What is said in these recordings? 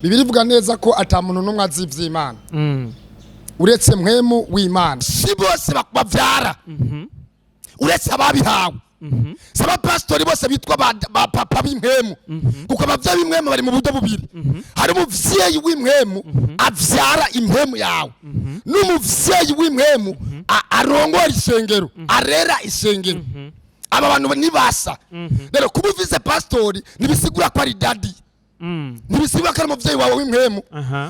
Bibiliya ivuga neza ko ata muntu n'umwe azi ivy'Imana uretse mpwemu w'Imana. Si bose bavyara, uretse ababihawe. Si abapasitori bose bitwa ba papa b'impwemu, kuko abavyeyi b'impwemu bari mu buryo bubiri. Hari umuvyeyi w'impwemu avyara impwemu yawe, n'umuvyeyi w'impwemu arongora ishengero, arera ishengero. Aba bantu ntibasa. Rero kuba uvize pasitori ntibisigura ko ari daddy, ntibisigura ko ari umuvyeyi wawe w'impwemu.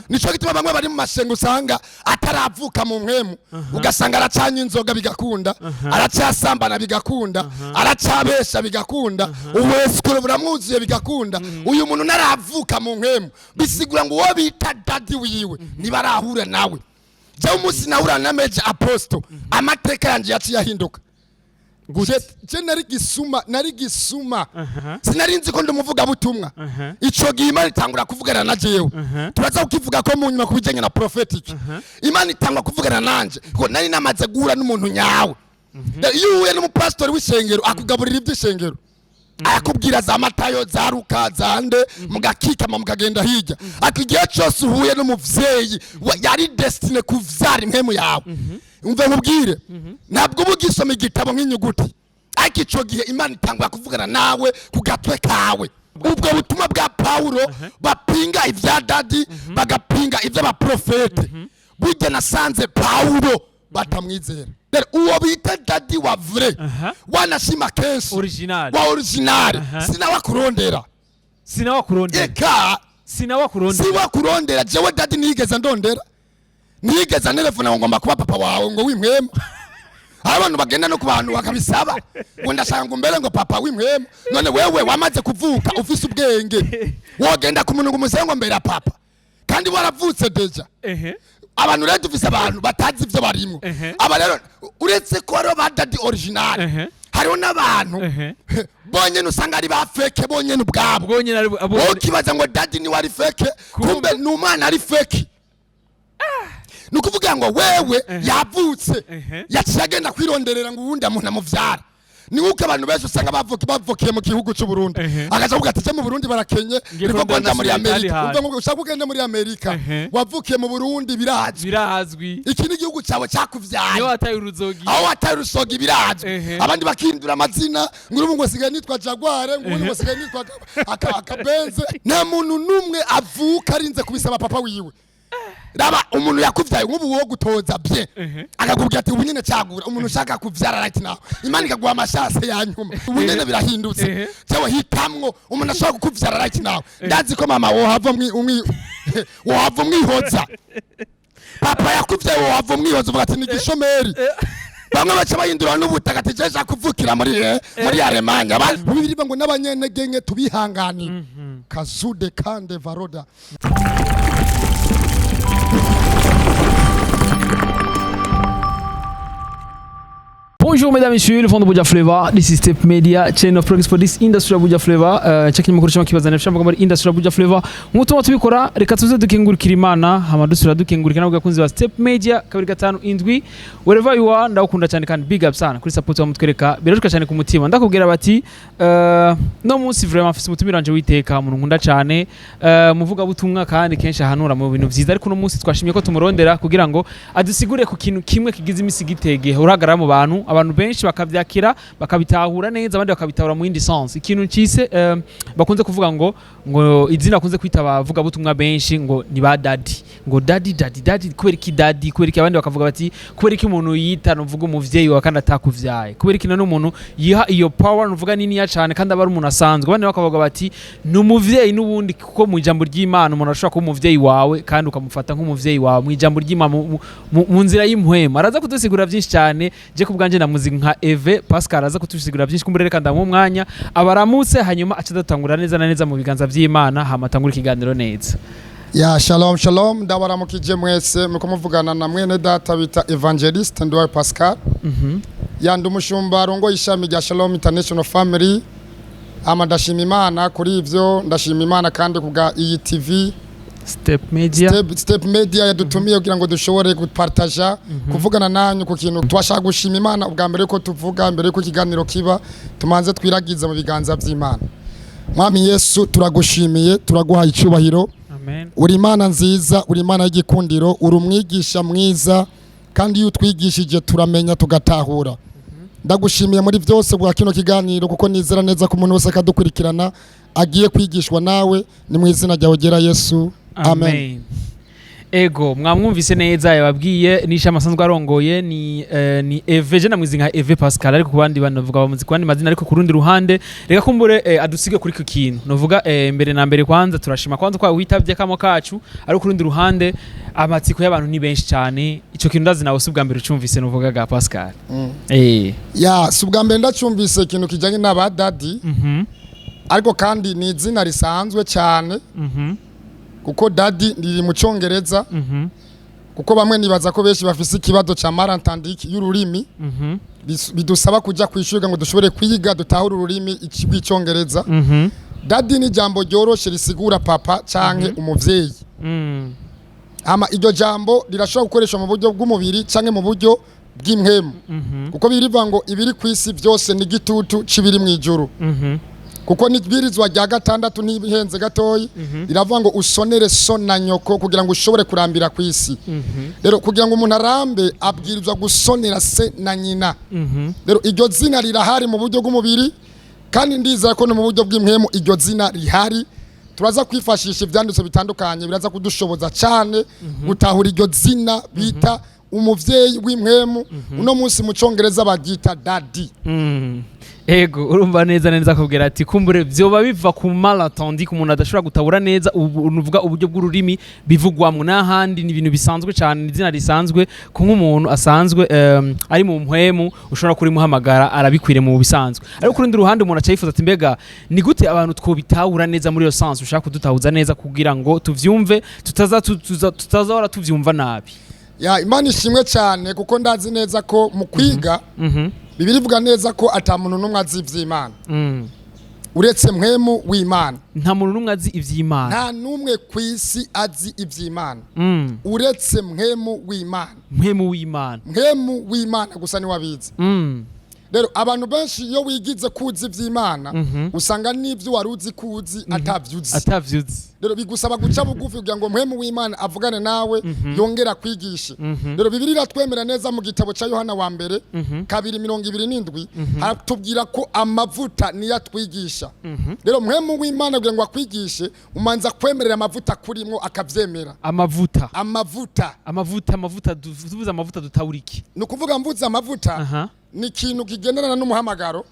Nico gituma bamwe bari mu mashengo usanga ataravuka mu mpwemu, ugasanga aracanywa inzoga bigakunda, aracyasambana bigakunda, aracyabesha bigakunda, ubuesikuro buramwuzuye bigakunda. Uyu muntu ntaravuka mu mpwemu, bisigura ngo uwo bita daddy wiwe ntibarahura nawe. Jewe umunsi nahura na Major Apostle, amateka yanje yaciye ahinduka. Je nari gisuma, nari gisuma, sinari nzi ko ndi umuvugabutumwa. Ico gihe Imana itangura kuvugana na jewe. Turaza kukivuga ko mu nyuma ku bijanye na prophetic. Imana itangura kuvugana nanje kuko nari namaze guhura n'umuntu nyawe. Rero iyo uhuye n'umupasitori w'ishengero, akugaburira iby'ishengero, akubwira za Matayo, za Luka, za nde, mugakikama mukagenda hirya. Ariko igihe cyose uhuye n'umuvyeyi yari destiné kuvyara impwemu yawe, umve nkubwire, ntabwo uba ugisoma igitabo nk'inyuguti, ariko ico gihe Imana itangura kuvugana nawe ku gatwe kawe. Ubwo butumwa bwa Pawulo bapinga ibya daddy, bagapinga iby'abaprofete, burya nasanze Pawulo batamwizera. Rero uwo bita daddy wa vrai, wanashima kenshi, original, wa original, sinawakurondera. Sinawakurondera. Eka. Sinawakurondera. Siwakurondera. Jewe daddy nigeze ndondera, nigeze antelefona ngo ngomba kuba papa wawe ngo w'impwemu. Aho abantu bagenda no ku bantu bakabisaba ngo ndashaka ngo umbere ngo papa w'impwemu. None wewe wamaze kuvuka ufise ubwenge, wogenda ku muntu ngo umusabe ngo mbera papa kandi waravutse déjà? Abantu rero, dufise abantu batazi ivyo barimwo. Aba rero, uretse ko hariho ba daddy original, hariho n'abantu bonyene usanga ari ba fake bonyene ubwabo. Bwonyene ari Wowe ukibaza ngo daddy niwe ari fake, kumbe ni umwana ari fake. Ni ukuvuga ngo wewe yavutse, yaciye agenda kwironderera ngo uwundi muntu amuvyara. Ni nkuko abantu benshi usanga bavukiye mu gihugu cy'u Burundi, agaca avuga ati: "Je mu Burundi barakenye, Ngiye niko kurondera nja muri nationalité Amerika." ahandi. Umva ngo ushaka ugende muri Amerika, wavukiye mu Burundi, birazwi. Birazwi. Iki ni igihugu cyawe cyakuvyaye. Niyo wataye uruzogi. Aho wataye urusoga birazwi. Abandi bakindura amazina, ngo ubu ngo sigaye nitwa Jaguar, ngo ubu ngo sigaye nitwa Akabenze. Nta muntu n'umwe avuka arinze kubisaba papa wiwe. Raba umuntu yakuvyaye nk'ubu wo gutoza bien, akakubwira ati: "Ubu nyene cyagura umuntu ushaka kuvyara right now." Imana ikaguha amashase ya nyuma, ubu nyene birahindutse. Jewe hitamwo umuntu ashobora kukuvyara right now. Ndazi ko mama wohava wohava umwihoza, papa yakuvyaye wohava umwihoza, uvuga ati ni igishomeri. Bamwe baca bahindura n'ubutaka, ati jeje kuvukira muri Alemanya. Bibiliya ivuga ngo n'abanyentege nke tubihanganire. Kazude kande varoda. Bonjour mesdames et messieurs, le fond de Buja Flavor. This is Step Media, chain of progress for this industry of Buja Flavor. Check imakuru cyangwa kibazana cyangwa muri industry of Buja Flavor. Nk'uko tubikora, reka tuze dukengurukira Imana, hama dusura dukengurukira nabwo bakunzi ba Step Media 257. Wherever you are, ndagukunda cyane kandi big up sana kuri support wamutwereka. Birashuka cyane ku mutima. Ndakubwira bati no munsi vraiment mfise umutumire wanje witeka, umuntu nkunda cyane, muvuga butumwa kandi kenshi ahanura mu bintu vyiza, ariko uno munsi twashimye ko tumurondera kugira ngo adusigure ku kintu kimwe kigize imisi gitege uruhagarara mu bantu, abantu benshi bakavyakira bakabitahura neza, abandi bakabitahura mu yindi sens. Ikintu cise bakunze kuvuga ngo izina bakunze kwita abavuga butumwa benshi ngo ni ba daddy, ngo daddy, daddy, daddy. Kubera iki daddy? Kubera iki? Abandi bakavuga bati: "Kubera iki umuntu yita nuvuga umuvyeyi wawe kandi atakuvyaye? Kubera iki none umuntu yiha iyo power nuvuga niniya cane kandi aba ari umuntu asanzwe?" Abandi bakavuga bati: "Ni umuvyeyi n'ubundi, kuko mu ijambo ry'Imana umuntu ashobora kuba umuvyeyi wawe kandi ukamufata nk'umuvyeyi wawe mu ijambo ry'Imana, mu nzira y'impwemu." Araza kudusigurira byinshi cyane. Je ku bwanje namuzi nka Eve Pascal, aza kudusigurira byinshi. Kumbure reka ndamuha umwanya abaramutse, hanyuma aca dutangura neza na neza mu biganza by'Imana, hama atangura ikiganiro neza. Ya, shalom shalom, ndabaramukije mwese. Muko muvugana na mwene data bita Evangeliste Nduwayo Pascal. Ya, ndi umushumba arongoye ishami rya Shalom International Family. Ama ndashima Imana kuri ivyo, ndashima Imana kandi kubwa iyi TV Step Media. Step Media yadutumiye kugira ngo dushobore gupartaja, kuvugana nanyu ku kintu twashaka. Gushima Imana ubwa mbere yuko tuvuga, mbere yuko ikiganiro kiba, tumanze twiragize mu biganza by'Imana. Mwami Yesu, turagushimiye, turaguhaye icyubahiro. Amen. Amen. Uri Imana nziza, uri Imana y'igikundiro, uri umwigisha mwiza, kandi iyo utwigishije turamenya tugatahura. Ndagushimiye muri byose bwa kino kiganiro, kuko nizera neza ko umuntu wese akadukurikirana agiye kwigishwa nawe. Ni mu izina ryawe ryera Yesu, amen. Amen. Ego, mwamwumvise neza, yababwiye n'ishami asanzwe arongoye ni Eve. Je namwizi nka Eve Pascal, ariko ku bandi banavuga bamuzi ku bandi mazina. Ariko ku rundi ruhande reka kumbure adusige kuri ku kintu novuga. Mbere na mbere kwanza turashima kwanza kwa witabye kamo kacu, ariko ku rundi ruhande amatsiko y'abantu ni benshi cyane. Ico kintu ndazi nawe si ubwa mbere ucumvise, novuga ga Pascal. Ya, si ubwa mbere ndacyumvise ikintu kijyanye n'aba daddy, ariko kandi ni izina risanzwe cyane, kuko daddy riri mu Cyongereza, kuko bamwe nibaza ko benshi bafise ikibazo ca malentendu y'ururimi, bidusaba kujya kwishyurwa ngo dushobore kwiga dutahure ururimi rw'Icyongereza. Daddy ni ijambo ryoroshe risigura papa canke umuvyeyi. Hama iryo jambo rirashobora gukoreshwa mu buryo bw'umubiri canke mu buryo bw'impwemu, kuko birivuga ngo ibiri ku isi byose ni igitutu c'ibiri mu ijuru, kuko n'ibwirizwa rya gatandatu ntibihenze gatoyi riravuga ngo usonere so na nyoko kugira ngo ushobore kurambira ku isi. Rero kugira ngo umuntu arambe abwirizwa gusonera se na nyina. Rero iryo zina rirahari mu buryo bw'umubiri, kandi ndizera ko no mu buryo bw'impwemu iryo zina rihari. Turaza kwifashisha ivyanditso bitandukanye biraza kudushoboza cyane gutahura iryo zina bita umuvyeyi w'impwemu. Uno munsi mu Congereza baryita daddy. Ego, urumva neza neza akubwira ati kumbure vyoba biva ku malentendu, ku muntu adashobora gutabura neza ubu nuvuga uburyo bw'ururimi bivugwamwo. N'ahandi ni ibintu bisanzwe cyane, ni izina risanzwe ku nk'umuntu asanzwe ari mu mpwemu, ushobora kurimuhamagara arabikwire mu bisanzwe. Ariko ku rundi ruhande umuntu aca yifuza ati mbega ni gute abantu twobitahura neza muri iyo sens ushaka kudutahuza neza kugira ngo tuvyumve, tutaza tutazahora tuvyumva nabi? Ya, Imana ishimwe cyane, kuko ndazi neza ko mu kwiga Bibiliya ivuga neza ko ata muntu n'umwe azi ivy'Imana uretse mpwemu w'Imana. Nta muntu n'umwe azi ivy'Imana. Nta n'umwe ku isi azi ivy'Imana uretse mpwemu w'Imana. Mpwemu w'Imana. Mpwemu w'Imana gusa niwe abizi. Rero abantu benshi iyo wigize kuzi ivy'Imana, usanga n'ivyo wari uzi kuzi atavyuzi. Atavyuzi. Rero bigusaba guca bugufi kugira ngo mpwemu w'Imana avugane nawe, yongera kwigishe. Rero Bibiliya iratwemera neza mu gitabo ca Yohana wa mbere 2:27, haratubwira ko amavuta niyo atwigisha. Rero mpwemu w'Imana kugira ngo akwigishe, umanza kwemerera amavuta kurimwo akavyemera. Amavuta. Amavuta. Amavuta, amavuta, tuvuze amavuta dutawura iki? Ni ukuvuga mvuze amavuta, ni ikintu kigenderana n'umuhamagaro,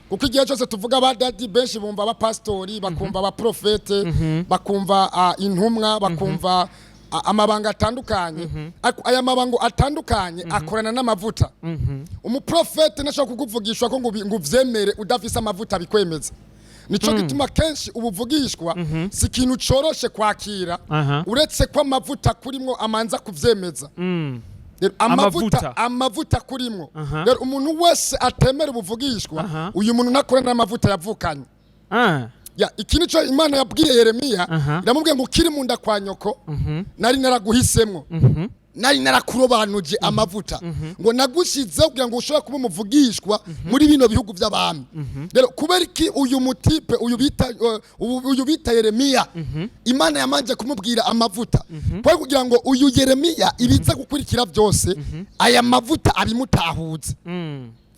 kuko igihe cyose tuvuga aba daddy benshi bumva abapasitori, bakumva abaprofete, bakumva intumwa, bakumva amabanga atandukanye. Ariko aya mabango atandukanye akorana n'amavuta. Umuprofete ntashobora kukuvugishwa ko ngo uvyemere udafise amavuta bikwemeza. Nico gituma kenshi ubuvugishwa si ikintu coroshe kwakira, uretse ko amavuta kurimwo amanza kuvyemeza. Rero amavuta, Amavuta. amavuta kurimwo. Rero umuntu wese atemera ubuvugishwa, uyu muntu ntakorana n'amavuta yavukanye. Ya, iki nico Imana yabwiye Yeremiya. Iramubwiye ngo ukiri mu nda kwa nyoko nari naraguhisemwo, nari narakurobanuje amavuta, ngo nagushizeho kugira ngo ushobore kuba umuvugishwa muri bino bihugu by'abami. Rero kubera iki uyu mutipe uyu bita Yeremiya Imana yamanje kumubwira amavuta? Kubera kugira ngo uyu Yeremiya ibiza gukurikira byose aya mavuta abimutahuze.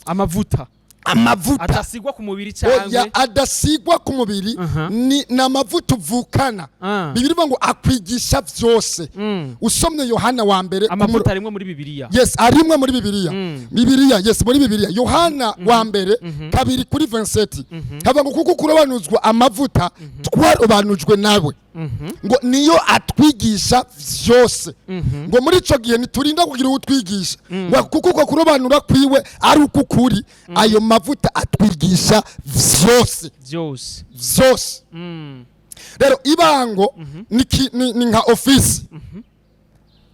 Amavuta. Amavuta. Adasigwa ku mubiri Oya, cyangwa adasigwa ku mubiri, ni amavuta uvukana. Bibiliya ivuga ngo akwigisha vyose. Usomye Yohana wa mbere Amavuta arimwe muri Bibiliya? Yes, arimwe muri Bibiliya. Bibiliya, yes, muri Bibiliya Yohana wa mbere 2 kuri 27 havuga ngo kuko kurobanuzwa amavuta twarobanujwe nawe, ngo niyo atwigisha vyose, ngo muri ico gihe ntiturinda kugira uwutwigisha, ngo kuko uko kurobanura kwiwe ari ukukuri, ayo mavuta atwigisha vyose. Byose. Vyose. Rero ibango ni nka ofisi,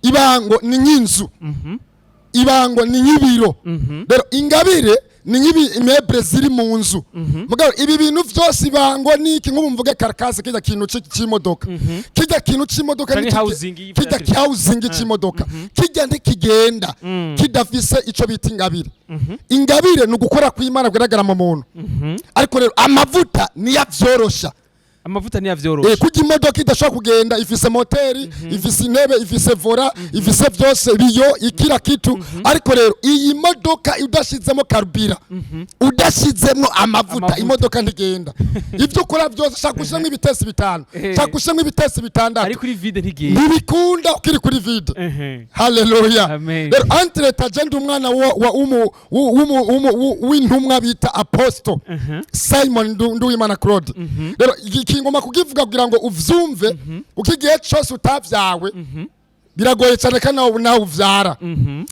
ibango ni nk'inzu, ibango ni nk'ibiro. Rero ingabire ni nk'ibi immeuble ziri mu nzu. Mugabo ibi bintu byose, ibango ni iki? Nk'ubu mvuge carcasse, kijya kintu c'imodoka, kijya kintu c'imodoka Canke housing kijya housing c'imodoka, kijya ntikigenda kidafise ico bita ingabire. Ingabire ni ugukora kw'Imana kugaragara mu muntu, ariko rero amavuta niyo avyorosha. Amavuta ntiyavyoroshe. Kurya imodoka idashobora kugenda, ifise moteri, ifise intebe, ifise volant, ifise vyose, biyo ikira kitu. Ariko rero iyi modoka udashizemo carburant, udashizemo amavuta, Amavuta. imodoka ntigenda. Ivyo ukora byose, shaka gushiramo ibitesi bitanu, shaka gushiramo ibitesi bitandatu, ari kuri vide ntigenda. Ntibikunda ukiri kuri vide. Haleluya. Amen. Rero entre-temps je ndi umwana wa w'intumwa bita apostle Simon Nduwimana Claude. Rero ikingoma kukivuga kugira ngo uvyumve, kuko igihe cose utavyawe biragoye cyane, kandi nawe uvyara.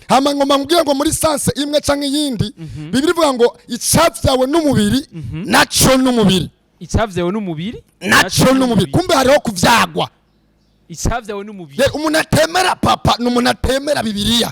Hama ngoma nkubwire ngo muri sens imwe canke iyindi, Bibiliya ivuga ngo icavyawe n'umubiri naco n'umubiri. Icavyawe n'umubiri Naco n'umubiri. Kumbe hariho kuvyagwa. Icavyawe n'umubiri. Rero umuntu atemera papa ni umuntu atemera Bibiliya.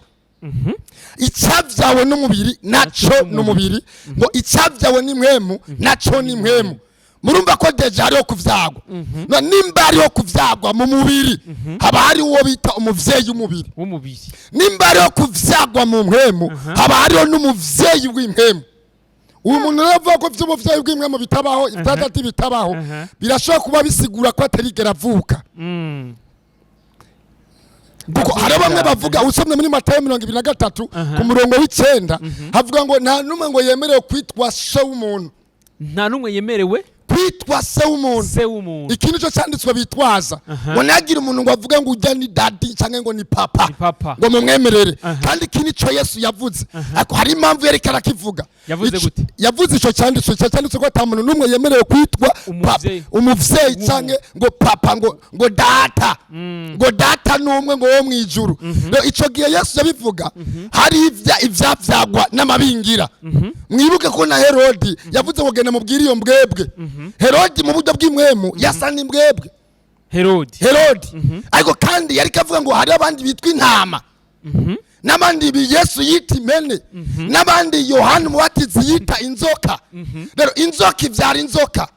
Icavyawe n'umubiri naco n'umubiri, ngo icavyawe n'impwemu naco n'impwemu. Murumva ko déjà hariho kuvyagwa. No nimba hariho kuvyagwa mu mubiri, haba hari uwo bita umuvyeyi w'umubiri. W'umubiri. Nimba hariho kuvyagwa mu mpwemu, haba hariho n'umuvyeyi w'impwemu. Uyu muntu rero avuga ko vy'umuvyeyi bw'impwemu bitabaho, ivyadati bitabaho, birashobora kuba bisigura ko atarigera avuka, kuko hari bamwe bavuga, usomye muri Matayo 23 ku murongo w'9, havuga ngo nta n'umwe ngo yemerewe kwitwa se w'umuntu. Nta n'umwe yemerewe Kwitwa se w'umuntu. Se w'umuntu. Iki nicyo cyanditswe bitwaza ngo ntihagire umuntu ngo avuge ngo ujya ni daddy cyangwa ngo ni papa, Ni papa. ngo mumwemerere. Kandi iki nicyo Yesu yavuze, ariko hari impamvu yariko arakivuga. Yavuze gute? Yavuze ico cyanditswe ko ata muntu n'umwe yemerewe kwitwa papa, Umuvyeyi. umuvyeyi canke ngo papa, ngo data, ngo data n'umwe, ngo wo mwijuru. Rero ico gihe Yesu yabivuga, hari ivyavyagwa n'amabingira. Mwibuke ko na Herodi yavuze ngo genda mubwire iyo mbwebwe. Herodi mu buryo bw'impwemu yasa n'imbwebwe. Herodi. Herodi. Ariko kandi yariko avuga ngo hari abandi bitwa intama, n'abandi Yesu yita impene, n'abandi Yohani Umubatizi yita inzoka. Rero inzoka ivyara inzoka,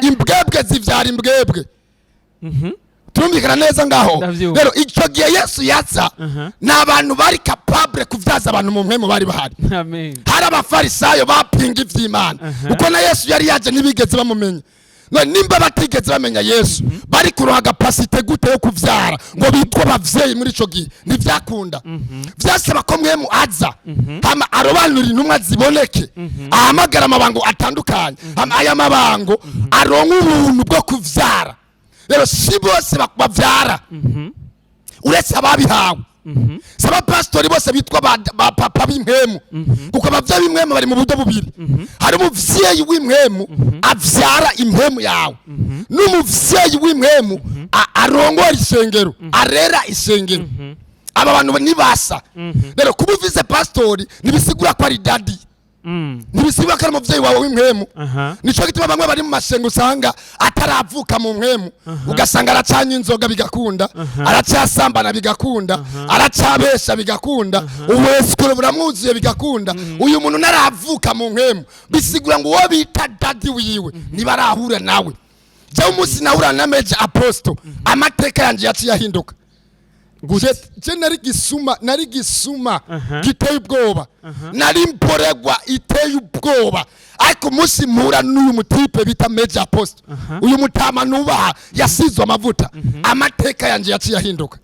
imbwebwe zivyara imbwebwe. Turumvikana neza ngaho? Ndavyumva. Rero icyo gihe Yesu yaza, ni abantu bari capable kuvyaza abantu mu mpwemu bari bahari. Amen. Hari abafarisayo bapinga ivy'Imana, kuko na Yesu yari yaje ntibigeze bamumenya. None nimba batigeze bamenya Yesu, bari kuronka capacité gute yo kuvyara ngo bitwe abavyeyi muri ico gihe? Ntivyakunda. Vyasaba ko mwemu aza, hama arobanura intumwa ziboneke, ahamagara amabango atandukanye, hama aya mabango aronka ubuntu bwo kuvyara. Rero si bose bavyara uretse ababihawe. Si abapasitori bose bitwa ba papa b'impwemu, kuko abavyeyi b'impwemu bari mu buryo bubiri. Hari umuvyeyi w'impwemu avyara impwemu yawe, n'umuvyeyi w'impwemu arongora isengero, arera isengero. Aba bantu ntibasa. Rero kuba uvize pasitori ntibisigura ko ari daddy, ntibisigura ko ari umuvyeyi wawe w'impwemu. Nico gituma bamwe bari mu masengo usanga ataravuka mu mpwemu, ugasanga aracanywa inzoga bigakunda, aracyasambana bigakunda, aracyabesha bigakunda, ubuesikuru buramwuzuye bigakunda. Uyu muntu ntaravuka mu mpwemu, bisigura ngo uwo bita daddy wiwe ntibarahura nawe. Jewe umunsi nahura na Major Apostle, amateka yanjye yaciye ahinduka. Je nari gisuma, nari gisuma giteye ubwoba, nari mboregwa iteye ubwoba. Ariko umunsi mpura n'uyu mu type bita Major Apostle, uyu mutama nubaha yasizwe amavuta, amateka yanjye yaciye ahinduka.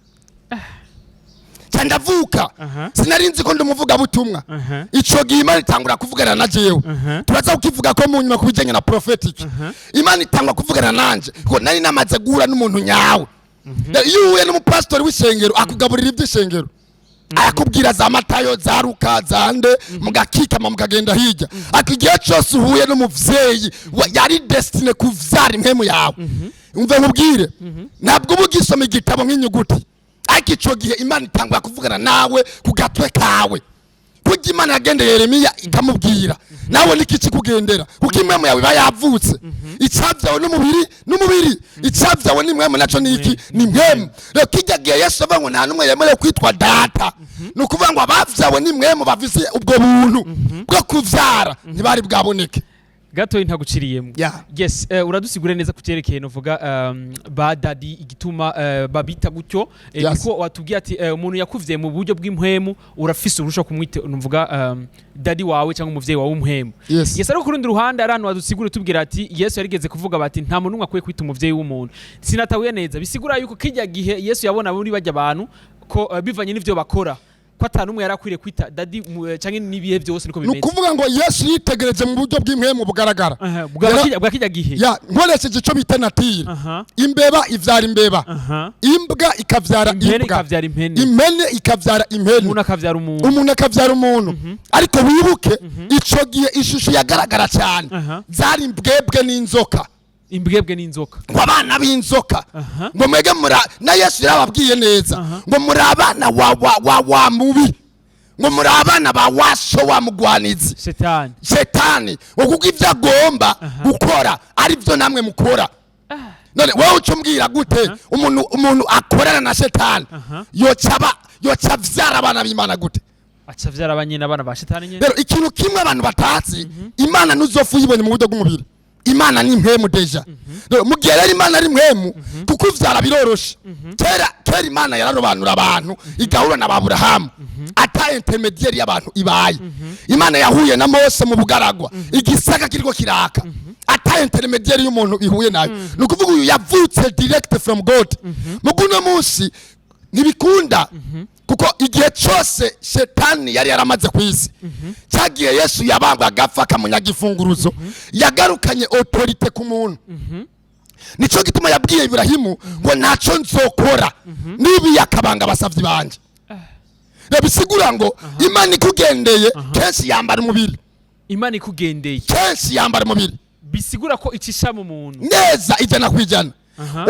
Ca ndavuka. Sinari nzi ko ndi umuvugabutumwa. Ico gihe Imana itangura kuvugana na jewe. Turaza kukivuga ko mu nyuma ku bijanye na prophetic. Imana itangura kuvugana nanje kuko nari namaze guhura n'umuntu nyawe. Rero iyo uhuye n'umupasitori w'ishengero, akugaburira iby'ishengero, akubwira za Matayo, za Luka, za nde, mugakikama mukagenda hirya. Ariko igihe cyose uhuye n'umuvyeyi yari destiné kuvyara impwemu yawe, umve nkubwire, ntabwo uba ugisoma igitabo nk'inyuguti. Ariko ico gihe Imana itangura kuvugana nawe ku gatwe kawe. Kurya Imana yagendeye Yeremiya ikamubwira, nawe niki kikugendera, kuko impwemu yawe iba yavutse. Icavyawe n'umubiri, icavyawe n'impwemu naco ni iki? Ni impwemu. Rero kijya gihe Yesu avuga ngo nta n'umwe yemerewe kwitwa data, ni ukuvuga ngo abavyawe n'impwemu bafise ubwo buntu bwo kuvyara ntibari bwaboneke. Gatoyi ntaguciriyemo. Yes, uradusigura neza ku cyerekeye novuga ba daddy, igituma babita gutyo, kuko watubwiye ati umuntu yakuvye mu buryo bw'impwemu urafise urusha kumwita nuvuga daddy wawe cyangwa umuvyeyi wawe w'umuhemu. Yes, ariko ku rundi ruhande ari ahantu wadusigura tubwira ati Yesu yarigeze kuvuga bati nta muntu n'umwe akwiye kwita umuvyeyi w'umuntu. Sinatahuye neza, bisigura yuko kijya gihe Yesu yabona muri bajya abantu ko bivanye n'ivyo bakora ko ata n'umwe yari akwiriye kwita daddy canke n'ibihe byose niko Ni bimeze? Ukuvuga ngo Yesu yitegereje mu buryo bw'impwemu bugaragara. Aha, bwa bwa kijya gihe. Ya, nkoresheje icyo bita nature, imbeba ivyara imbeba, imbwa ikavyara impene, imbwa, ikavyara impene, impene ikavyara impene, umuntu akavyara umuntu. Umuntu akavyara umuntu. Ariko wibuke ico gihe ishusho yagaragara cyane zari imbwebwe n'inzoka. Imbwebwe n'inzoka. Ngo abana b'inzoka, ngo mwege mura na Yesu yarababwiye neza ngo muri abana wa mubi, ngo muri abana ba waso wa mugwanizi, Shetani. Shetani, ngo kuko ibyo agomba gukora ari byo namwe mukora. None wowe uca umbwira gute umuntu akorana na Shetani yoca avyara abana b'Imana gute? Aca avyara abanyene abana ba Shetani nyene. Rero ikintu kimwe abantu batazi, Imana ntuzopfa uyibonye mu buryo bw'umubiri. Imana ni mpemu déjà. Rero mu gihe rero Imana ari mpemu, kuko uvyara biroroshe. Kera kera Imana yararobanura abantu, igahura na ba Aburahamu ata intermédiaire y'abantu ibaye. Imana yahuye na Mose mu bugaragwa, igisaka kiriko kiraka, ata intermédiaire y'umuntu ihuye nayo. Ni ukuvuga uyu yavutse direct from God. Mu guno munsi ntibikunda, kuko igihe cyose Shetani yari yaramaze ku isi, cyagiye Yesu yabambwa agapfa akamunyaga imfunguruzo, yagarukanye autorité ku muntu. Nicyo gituma yabwiye Iburahimu ngo ntacyo nzokora nibiye akabanga abasavyi banje. Rero bisigura ngo Imana ikugendeye kenshi yambara umubiri. Imana ikugendeye, kenshi yambara umubiri. Bisigura ko icisha mu muntu. Neza, 100%.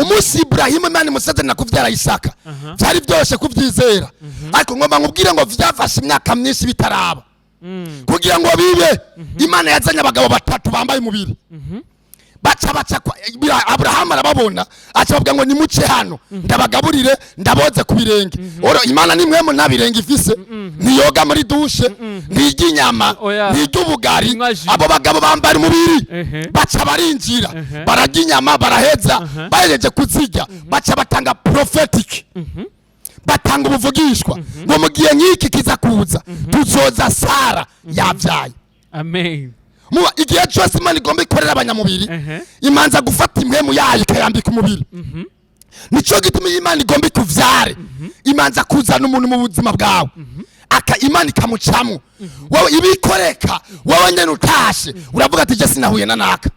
Umunsi Iburahimu Imana imusezerana kuvyara Isaka, byari byoroshye kuvyizera, ariko ngomba nkubwire ngo vyafashe imyaka myinshi bitaraba. Kugira ngo bibe, Imana yazanye abagabo batatu bambaye umubiri, baca Aburahamu arababona, aca bavuga ngo nimuce hano ndabagaburire, ndaboze ku birenge. Oro Imana ni mwemu, nta birenge ifise, ntiyoga muri douche, ntirya inyama, Oya. ntirya ubugari. Inywa jus. Abo bagabo bambara umubiri, baca barinjira, bararya inyama, baraheza. Bahejeje kuzirya, baca batanga prophetic, batanga ubuvugishwa ngo mu gihe nk'iki kiza kuza tuzoza Sara yabyaye. Amen. Muba igihe cyose Imana igomba ikorera abanyamubiri, imanza gufata impwemu yayo ikayambika umubiri. Nico gituma iyo Imana igomba ikuvyare, imanza kuzana umuntu mu buzima bwawe, aka Imana ikamucamwo wowe ibikoreka. Wowe nyene utashe uravuga ati je sinahuye na naka.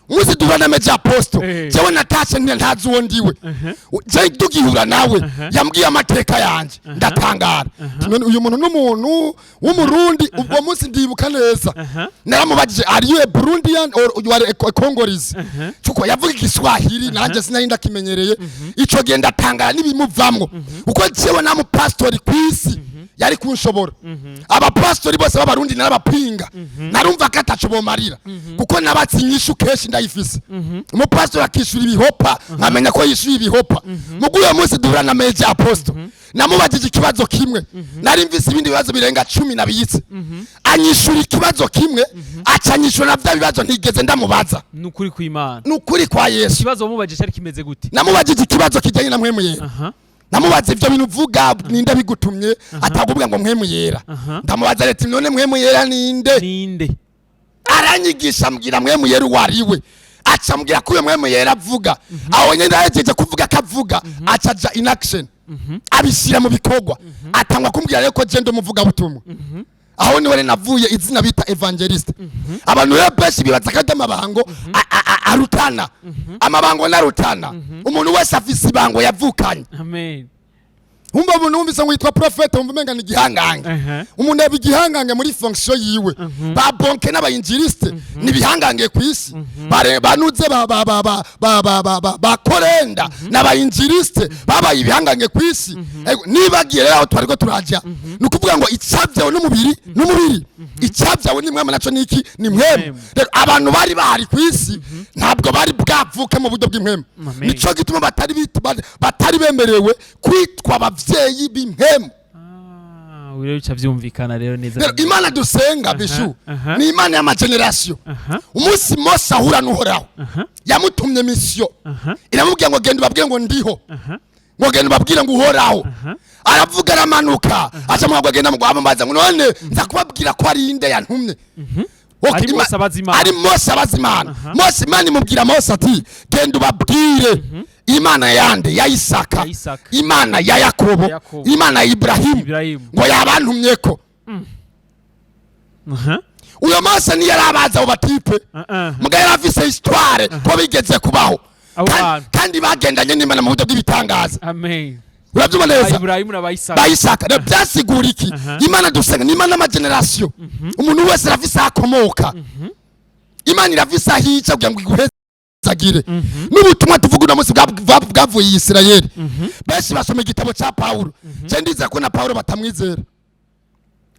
Umunsi duhura na Major Apostle, jewe natashe ntazi uwo ndiwe. Je tugihura nawe, yambwiye amateka yanje, ndatangara. None uyu muntu n'umuntu w'Umurundi? Ubwo munsi ndibuka neza, naramubajije: "Are you a Burundian or you are a Congolese?" Kuko yavuga Igiswahili, nanjye sinari ndakimenyereye ico gihe. Ndatangara n'ibimuvamwo, kuko jewe nta mupasitori ku isi yari kunshobora. Abapasitori bose b'Abarundi narabapinga, narumva ko ataco bomarira, kuko nabatse inyishu kenshi ndayifise. Umupasitori akishura ibihopa, nkamenya ko yishuye ibihopa. Mugu uyo munsi duhura na Major Apostle, namubajije ikibazo kimwe. Nari mvise ibindi bibazo birenga 10 nabiyitse, anyishura ikibazo kimwe, aca anyishura na vya bibazo ntigeze ndamubaza. Nukuri kw'Imana. Ni ukuri kwa Yesu. Ikibazo wamubajije cyari kimeze gute? Namubajije ikibazo kijyanye na Mpwemu Yera. Namubaza: "Ibyo bintu uvuga ninde bigutumye?" Atakubwira ngo Mpwemu Yera. Ndamubaza reti: "None Mpwemu Yera ninde?" Ninde? Aranyigisha, ambwira Mpwemu Yera uwo ari we, aca ambwira ko uyo Mpwemu Yera avuga. Aho nyine yahejeje kuvuga ko avuga, aca aja in action, abishyira mu bikorwa, atangwa kumbwira rero ko je ndi umuvugabutumwa. Aho niwe rero navuye izina bita évangéliste. Abantu rero benshi bibaza ko ari amabango arutana. Amabango narutana, umuntu wese afise ibango yavukanye. Amen. Wumva umuntu wumvise ngo yitwa prophète, wumva umenga ni igihangange. Umuntu aba igihangange muri fonction yiwe. Ba Bonke n'abayinjiriste ni ibihangange ku isi. Banuze ba Korenda n'abayinjiriste babaye ibihangange ku isi. Ego, nibagiye rero aho twariko turaja, ni ukuvuga ngo icavyawe n'umubiri n'umubiri, icavyawe ni mwemu naco niki? Ni mwemu. Mwemu. Rero abantu bari bahari ku isi ntabwo bari bwavuke mu buryo bw'impwemu. Amen. Nico gituma batari bemerewe kwitwa abavyeyi b'impwemu. Ah, Rero bica vyumvikana rero neza. Rero Imana dusenga, bishu, ni Imana y'ama générations. Umunsi Mose ahura n'Uhoraho, yamutumye mission, iramubwira ngo: "Genda ubabwire ngo ndiho, ngo genda ubabwire ngo Uhoraho aravuga." Aramanuka, aca mu agenda mu amubaza ngo: "None nza kubabwira ko ari inde yantumye?" Ok, Ari Mose abaza Imana. Ari Mose abaza Imana. Mose, Imana imubwira Mose ati: "Genda ubabwire Imana yande? Ya Isaka, Ya Isaka. Imana ya Yakobo, Yakobo. Imana ya Iburahimu, Iburahimu. ngo yabantumyeko." Uyo Mose niyo yari abazi abo ba types, muga yari afise histoire ko bigeze kubaho. Abo bantu. Kandi bagendanye n'Imana mu buryo bw'ibitangaza. Amen. Urabyumva neza? Iburahimu na Bayisaka. Bayisaka. Rero byasigura iki? Imana dusenga ni Imana y'ama générations. Umuntu wese arafise aho akomoka, Imana irafise aho ica kugira ngo iguhezagire. N'ubutumwa tuvuga uno munsi bwavuye i Isirayeli. Benshi basoma igitabo cya Pawulo. Je ndizera ko na Pawulo batamwizera.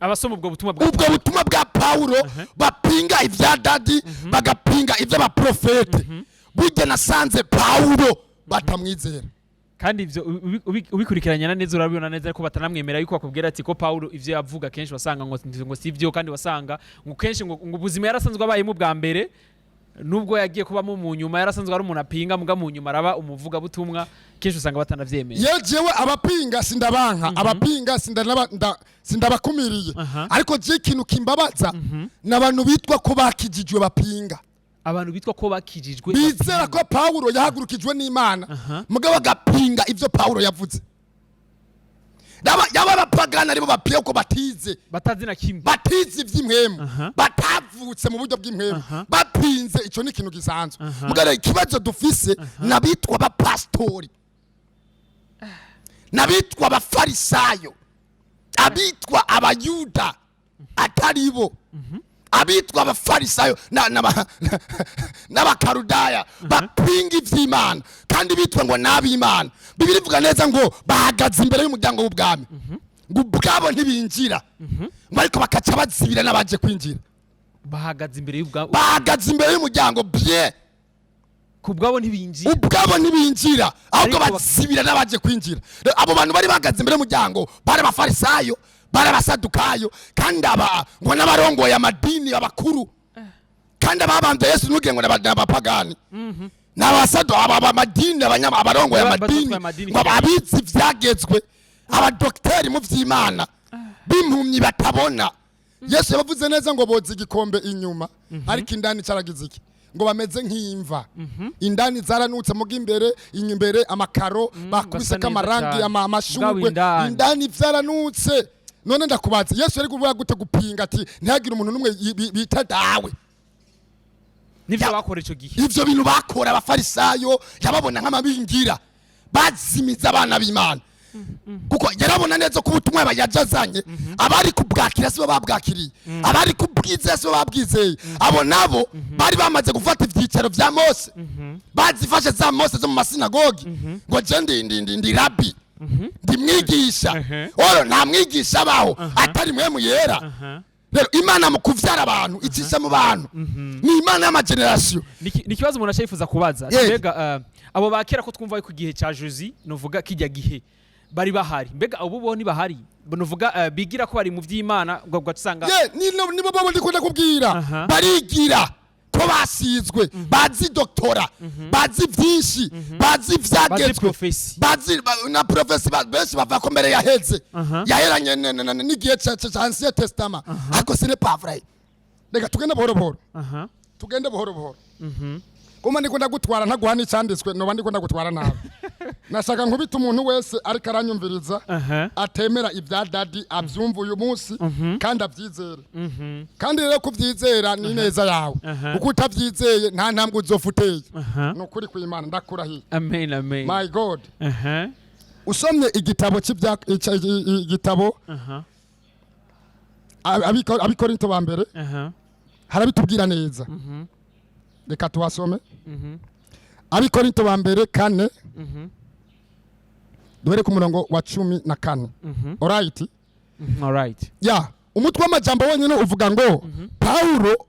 Abasoma ubwo butumwa bwa Ubwo butumwa bwa Pawulo, bapinga ibya Daddy, bagapinga iby'abaprofete. Burya nasanze Pawulo batamwizera. Kandi ivyo ubikurikiranye na neza, urabibona neza ko batanamwemera, yuko bakubwira ati ko Paulo ivyo yavuga kenshi wasanga ngo si ivyo, kandi wasanga ngo kenshi ngo ubuzima yarasanzwe abayemo bwa mbere, nubwo yagiye kubamo mu nyuma, yarasanzwe ari umuntu apinga, muga mu nyuma araba umuvugabutumwa. Kenshi usanga batanavyemera. Ye, jewe abapinga sindabanka, abapinga sindabakumiriye. Ariko je ikintu kimbabaza ni abantu bitwa ko bakijijwe bapinga. Abantu bitwa ko bakijijwe Bizera ko Pawulo yahagurukijwe n'Imana, mugabo agapinga ivyo Pawulo yavuze. Yaba abapagani aribo bapinga ko batize, batazi na kimwe, batize ivy'impwemu, batavutse mu buryo bw'impwemu, bapinze, ico ni ikintu gisanzwe. Mugabo ikibazo dufise n'abitwa abapasitori, n'abitwa abafarisayo, abitwa Abayuda atari bo, abitwa Abafarisayo n'Abakarudaya bapinga ivy'Imana kandi bitwa ngo n'ab'Imana. Bibiri ivuga neza ngo bahagaze imbere y'umuryango w'ubwami, ngo ubwabo ntibinjira, ngo ariko bakaca bazibira n'abaje kwinjira. Bahagaze imbere y'ubwa Bahagaze imbere y'umuryango bien. Ku bwabo ntibinjira. Ubwabo ntibinjira, ahubwo Ariko bazibira n'abaje kwinjira. Rero abo bantu bari bahagaze imbere y'umuryango bari Abafarisayo, bari Abasadukayo, kandi aba ngo n'abarongoye amadini abakuru, kandi ababambye Yesu ntugire ngo n'abapagani, n'abasadu, aba amadini, abarongoye amadini, batwaye amadini. Ngo abizi ivyagezwe, abadokiteri mu vy'Imana b'impumyi batabona. Yesu yabavuze neza ngo boza igikombe inyuma, ariko indani caragize iki? Ngo bameze nk'imva, indani zaranutse, muga imbere, imbere amakaro bakubise Basa neza k'amarangi, cane. Amashurwe. Mugabo indani. Indani vyaranutse. None ndakubaza, Yesu yari kuvuga gute gupinga ati ntihagire umuntu n'umwe bita dawe? Nivyo bakora ico gihe. Ivyo bintu bakora Abafarisayo yababona nk'amabingira bazimiza abana b'Imana, kuko yarabona neza ko ubutumwa yajazanye abari kubwakira sibo babwakiriye, abari kubwizera sibo babwizeye. Abo nabo bari bamaze gufata ivyicaro vya Mose, bazifashe za Mose zo mu masinagogi, ngo je ndi rabi, ndi mwigisha. Oro nta mwigisha abaho atari Mpwemu Yera. Rero Imana mu kuvyara abantu icisha mu bantu ni Imana y'ama générations. Ni ikibazo umuntu aca kubaza. Mbega abo ba kera ko twumva ko igihe cya Josi, nuvuga kijya gihe bari bahari, mbega ubu bo ntibahari? Nuvuga bigira ko bari mu vy'Imana, ubwo usanga Ye, nibo bo ndikunda kubwira. Barigira ko basizwe, bazi doctorat, bazi vyinshi, bazi bazi ivyagezwe, prophétie. Bazi na prophétie. Benshi bava ko mbere yaheze, yaheranye n'igihe ca Ancien Testament, ariko ce n'est pas vrai. Reka tugende buhoro buhoro. Tugende buhoro buhoro. Kuma ndikunda gutwara ntaguha n'icanditswe, noba ndikunda gutwara nabi. Nashaka nkubita umuntu wese ariko aranyumviriza atemera ibya Daddy, abyumva uyu munsi kandi abyizere. Kandi rero kubyizera ni neza yawe, kuko utabyizeye nta ntambwe uzofa uteye. Ni ukuri kw'Imana, ndakurahiye. Amen, amen. My God. Usomye igitabo cy'ibya igitabo Abikorinto ba mbere, harabitubwira neza. Reka tuhasome. Abikorinto ba mbere 4, duhere ku murongo wa 14. Alright? Alright. Ya, umutwe w'amajambo wenyine uvuga ngo Pawulo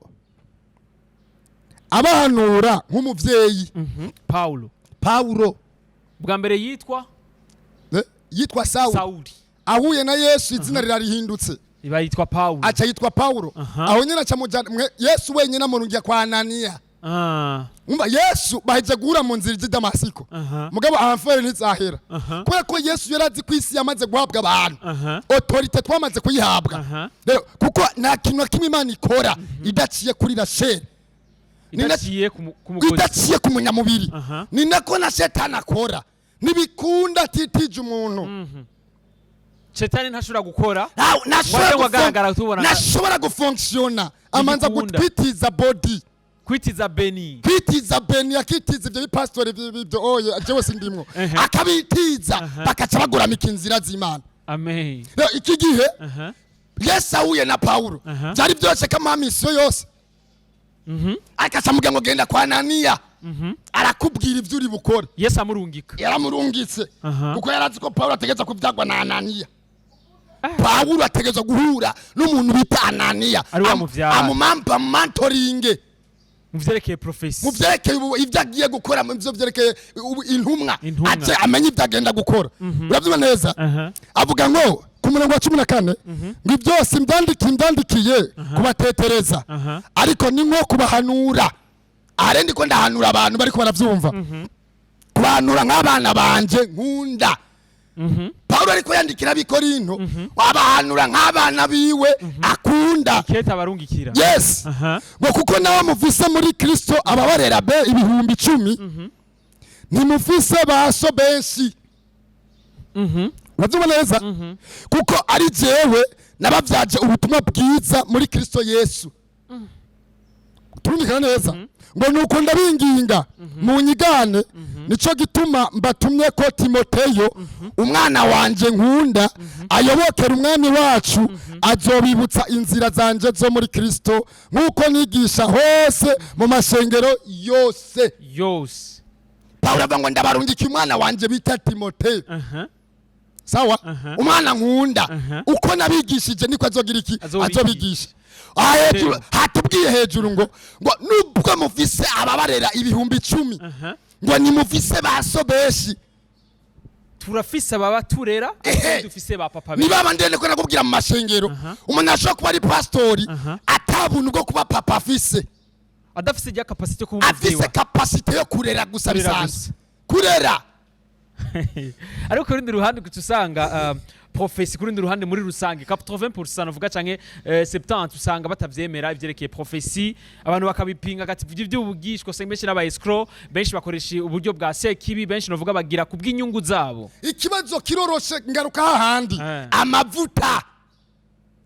abahanura nk'umuvyeyi. Paulo. Pawulo. Bwa mbere yitwa Yitwa Sawuli. Sauli. Ahuye na Yesu, izina rirarihindutse. Iba yitwa Paulo. Aca yitwa Paulo. Aho nyine aca mujana Yesu wenyine amurungiye kwa Ananiya. Umva, Yesu baheje guhura mu nzira ijya i Damasiko. Mugabo affaires ntizahera, kubera ko Yesu yari azi ko isi yamaze guhabwa abantu. Autorité twamaze kuyihabwa. Rero kuko nta kintu na kimwe Imana ikora idaciye kuri Rachel. Idaciye ku mugozi. Idaciye ku munyamubiri. Ni nako na Shetani akora, ntibikunda atitije umuntu. Shetani ntashobora gukora ntashobora ngo agaragara tubona ntashobora gufonctionna, amanza Ntibikunda. kwitiza body. Kwitiza beni. Kwitiza beni, akitiza ibyo bipasitori bibyo, oye, jewe sindimwo. Akabitiza, bakaca baguramika inzira z'Imana. Amen. Rero iki gihe Yesu ahuye na Pawulo, byari byose ko amuha mission yose, akaca amubwira ngo genda kwa Ananiya, arakubwira ibyo uri bukore. Yesu amurungika. Yaramurungitse, kuko yarazi ko Pawulo ategereza kubyagwa na Ananiya. Pawulo ategereza guhura n'umuntu bita Ananiya. Ari we amuvyara. Amumentoringe mu vyerekeye prophétie. Mu vyerekeye ibyo agiye gukora, mu byo vyerekeye intumwa. Intumwa. Aje amenye ibyo agenda gukora. Urabyumva neza? Aha. Avuga ngo ku murongo wa 14 ngo byose mbyandikiye kubatetereza, ariko ni nko kubahanura. Aha ndiko ndahanura abantu bariko baravyumva, kubahanura nk'abana banje nkunda. Pawulo ariko yandikira Abikorinto, abahanura nk'abana biwe akunda. Kete abarungikira. Yes. Ngo kuko nawe mufise muri Kristo ababarera be 10,000, ntimufise baso benshi. Urabyumva neza? Kuko ari jewe nababyaje ubutumwa bwiza muri Kristo Yesu. Turumvikana neza? Ngo nuko ndabinginga munyigane, nico gituma mbatumye ko Timoteyo, umwana wanje nkunda, ayobokera Umwami wacu, azobibutsa inzira zanje zo muri Kristo, nk'uko nigisha hose mu mashengero yose. Yose. Pawulo avuga ngo ndabarungikiye umwana wanje bita Timoteyo. Sawa? Aha. Umwana nkunda. Uko nabigishije niko azogira iki? Azobigisha. Azobigisha. Aha hejuru hatubwiye hejuru ngo nubwo mufise ababarera 10,000, ngo nimufise baso benshi. Turafise ababa turera, dufise ba papa benshi. Niba ndende ko nakubwira mu mashengero, umuntu ashobora kuba ari pastori, atabuntu bwo kuba papa afise. Adafise rya capacité yo kuba umuvyeyi. Afise capacité yo kurera gusa. Kurera bisanzwe. Gusa. Kurera. Ariko ku rundi ruhande ugaca usanga prophétie, ku rundi ruhande muri rusange 80% uvuga canke 70, usanga batavyemera ivyerekeye prophétie, abantu bakabipinga gati ivy'ubugishwa, usanga benshi n'aba escroc, benshi bakoresha uburyo bwa sekibi, benshi novuga bagira kubw'inyungu zabo. Ikibazo kiroroshe, ngaruka hahandi. Amavuta.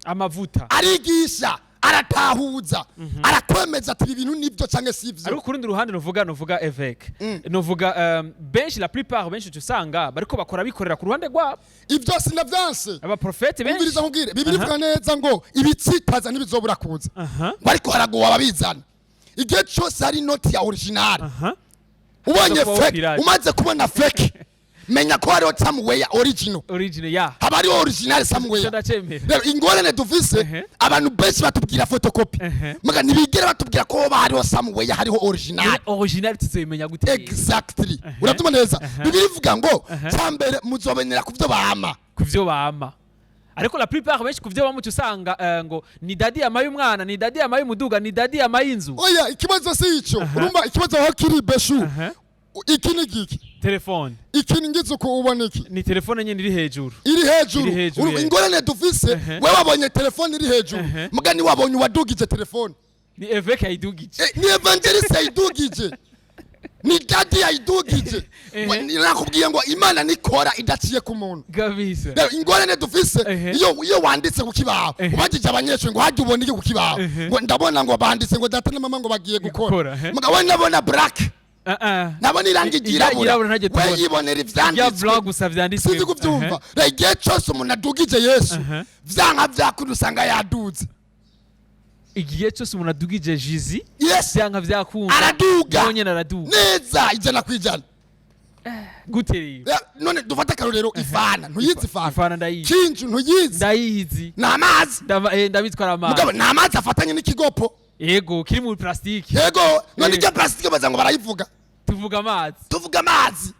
Amavuta. Arigisha, aratahuza, arakwemeza ati ibi bintu nibyo cyangwa si ibyo. Ariko ku rundi ruhande novuga évêque, novuga benshi, la plupart, benshi uca usanga bariko bakora bikorera ku ruhande rwabo. Ibyo sinavyanse. Abaprofete benshi. Umviriza nkubwire, Bibiri ivuga neza ngo ibitsitaza ntibizobura kuza, ngo ariko haragowe ababizana. Igihe cyose hari inoti ya original, ubonye Kubaho fake, pirate. umaze kubona fake, menya ko hariho somewhere original. Original ya. Haba hariho original somewhere. Ico ndacemera. Rero ingorane dufise, abantu benshi batubwira photocopy, muga ntibigera batubwira ko hoba hariho somewhere hariho original. Original tuzoyimenya gute? Exactly. Urabyumva neza? Bibiri ivuga ngo cyambere muzobenyera ku byo bama. Kuvyo bama, ariko la plupart benshi kuvyo bama uca usanga ngo ni daddy yamaye umwana, ni daddy yamaye umuduga, ni daddy yamaye inzu. Oya, ikibazo si ico. Urumva ikibazo aho kiri, beshu? Iki ni giki? Telefone. Iki ni ngize uko ubona iki? Ni telefone nyene iri hejuru. Iri hejuru. Iri hejuru, yeah. Ingorane dufise, we wabonye telefone iri hejuru, mugani wabonye uwadugije telefone. Ni évêque yayidugije. Ni évangéliste yayidugije, ni daddy yayidugije. Nakubwiye ngo Imana nikora idaciye ku muntu. Kabisa. Rero ingorane dufise, iyo wanditse ku kibaho, ubajije abanyeshuri ngo hajya ubona iki ku kibaho, ngo ndabona ngo banditse ngo data na mama ngo bagiye gukora. Gukora, ehe. Mugabo we ndabona black. Nabona irangi Irya ryirabura. ryirabura ntaryo We tubona. yibonera Irya ivyanditswe. blanc gusa vyanditswe. Sinzi kuvyumva. Rero igihe cyose umuntu adugije Yesu, vyanka vyakunda usanga yaduze. Igihe cyose umuntu adugije Jésus, vyanka vyakunda, Araduga. nawe nyene araduga. Neza, 100%. Gute rero? None dufate akarorero, ifana ntuyizi? Ifana? Ifana ndayizi. Kinju ntuyizi? Ndayizi. Ni amazi. Ndabitwara amazi. Mugabo ni amazi afatanye n'ikigopo. Yego, kiri muri plastique. Yego, none Eh. iryo plastique baza ngo barayivuga. Tuvuga amazi. Tuvuga amazi.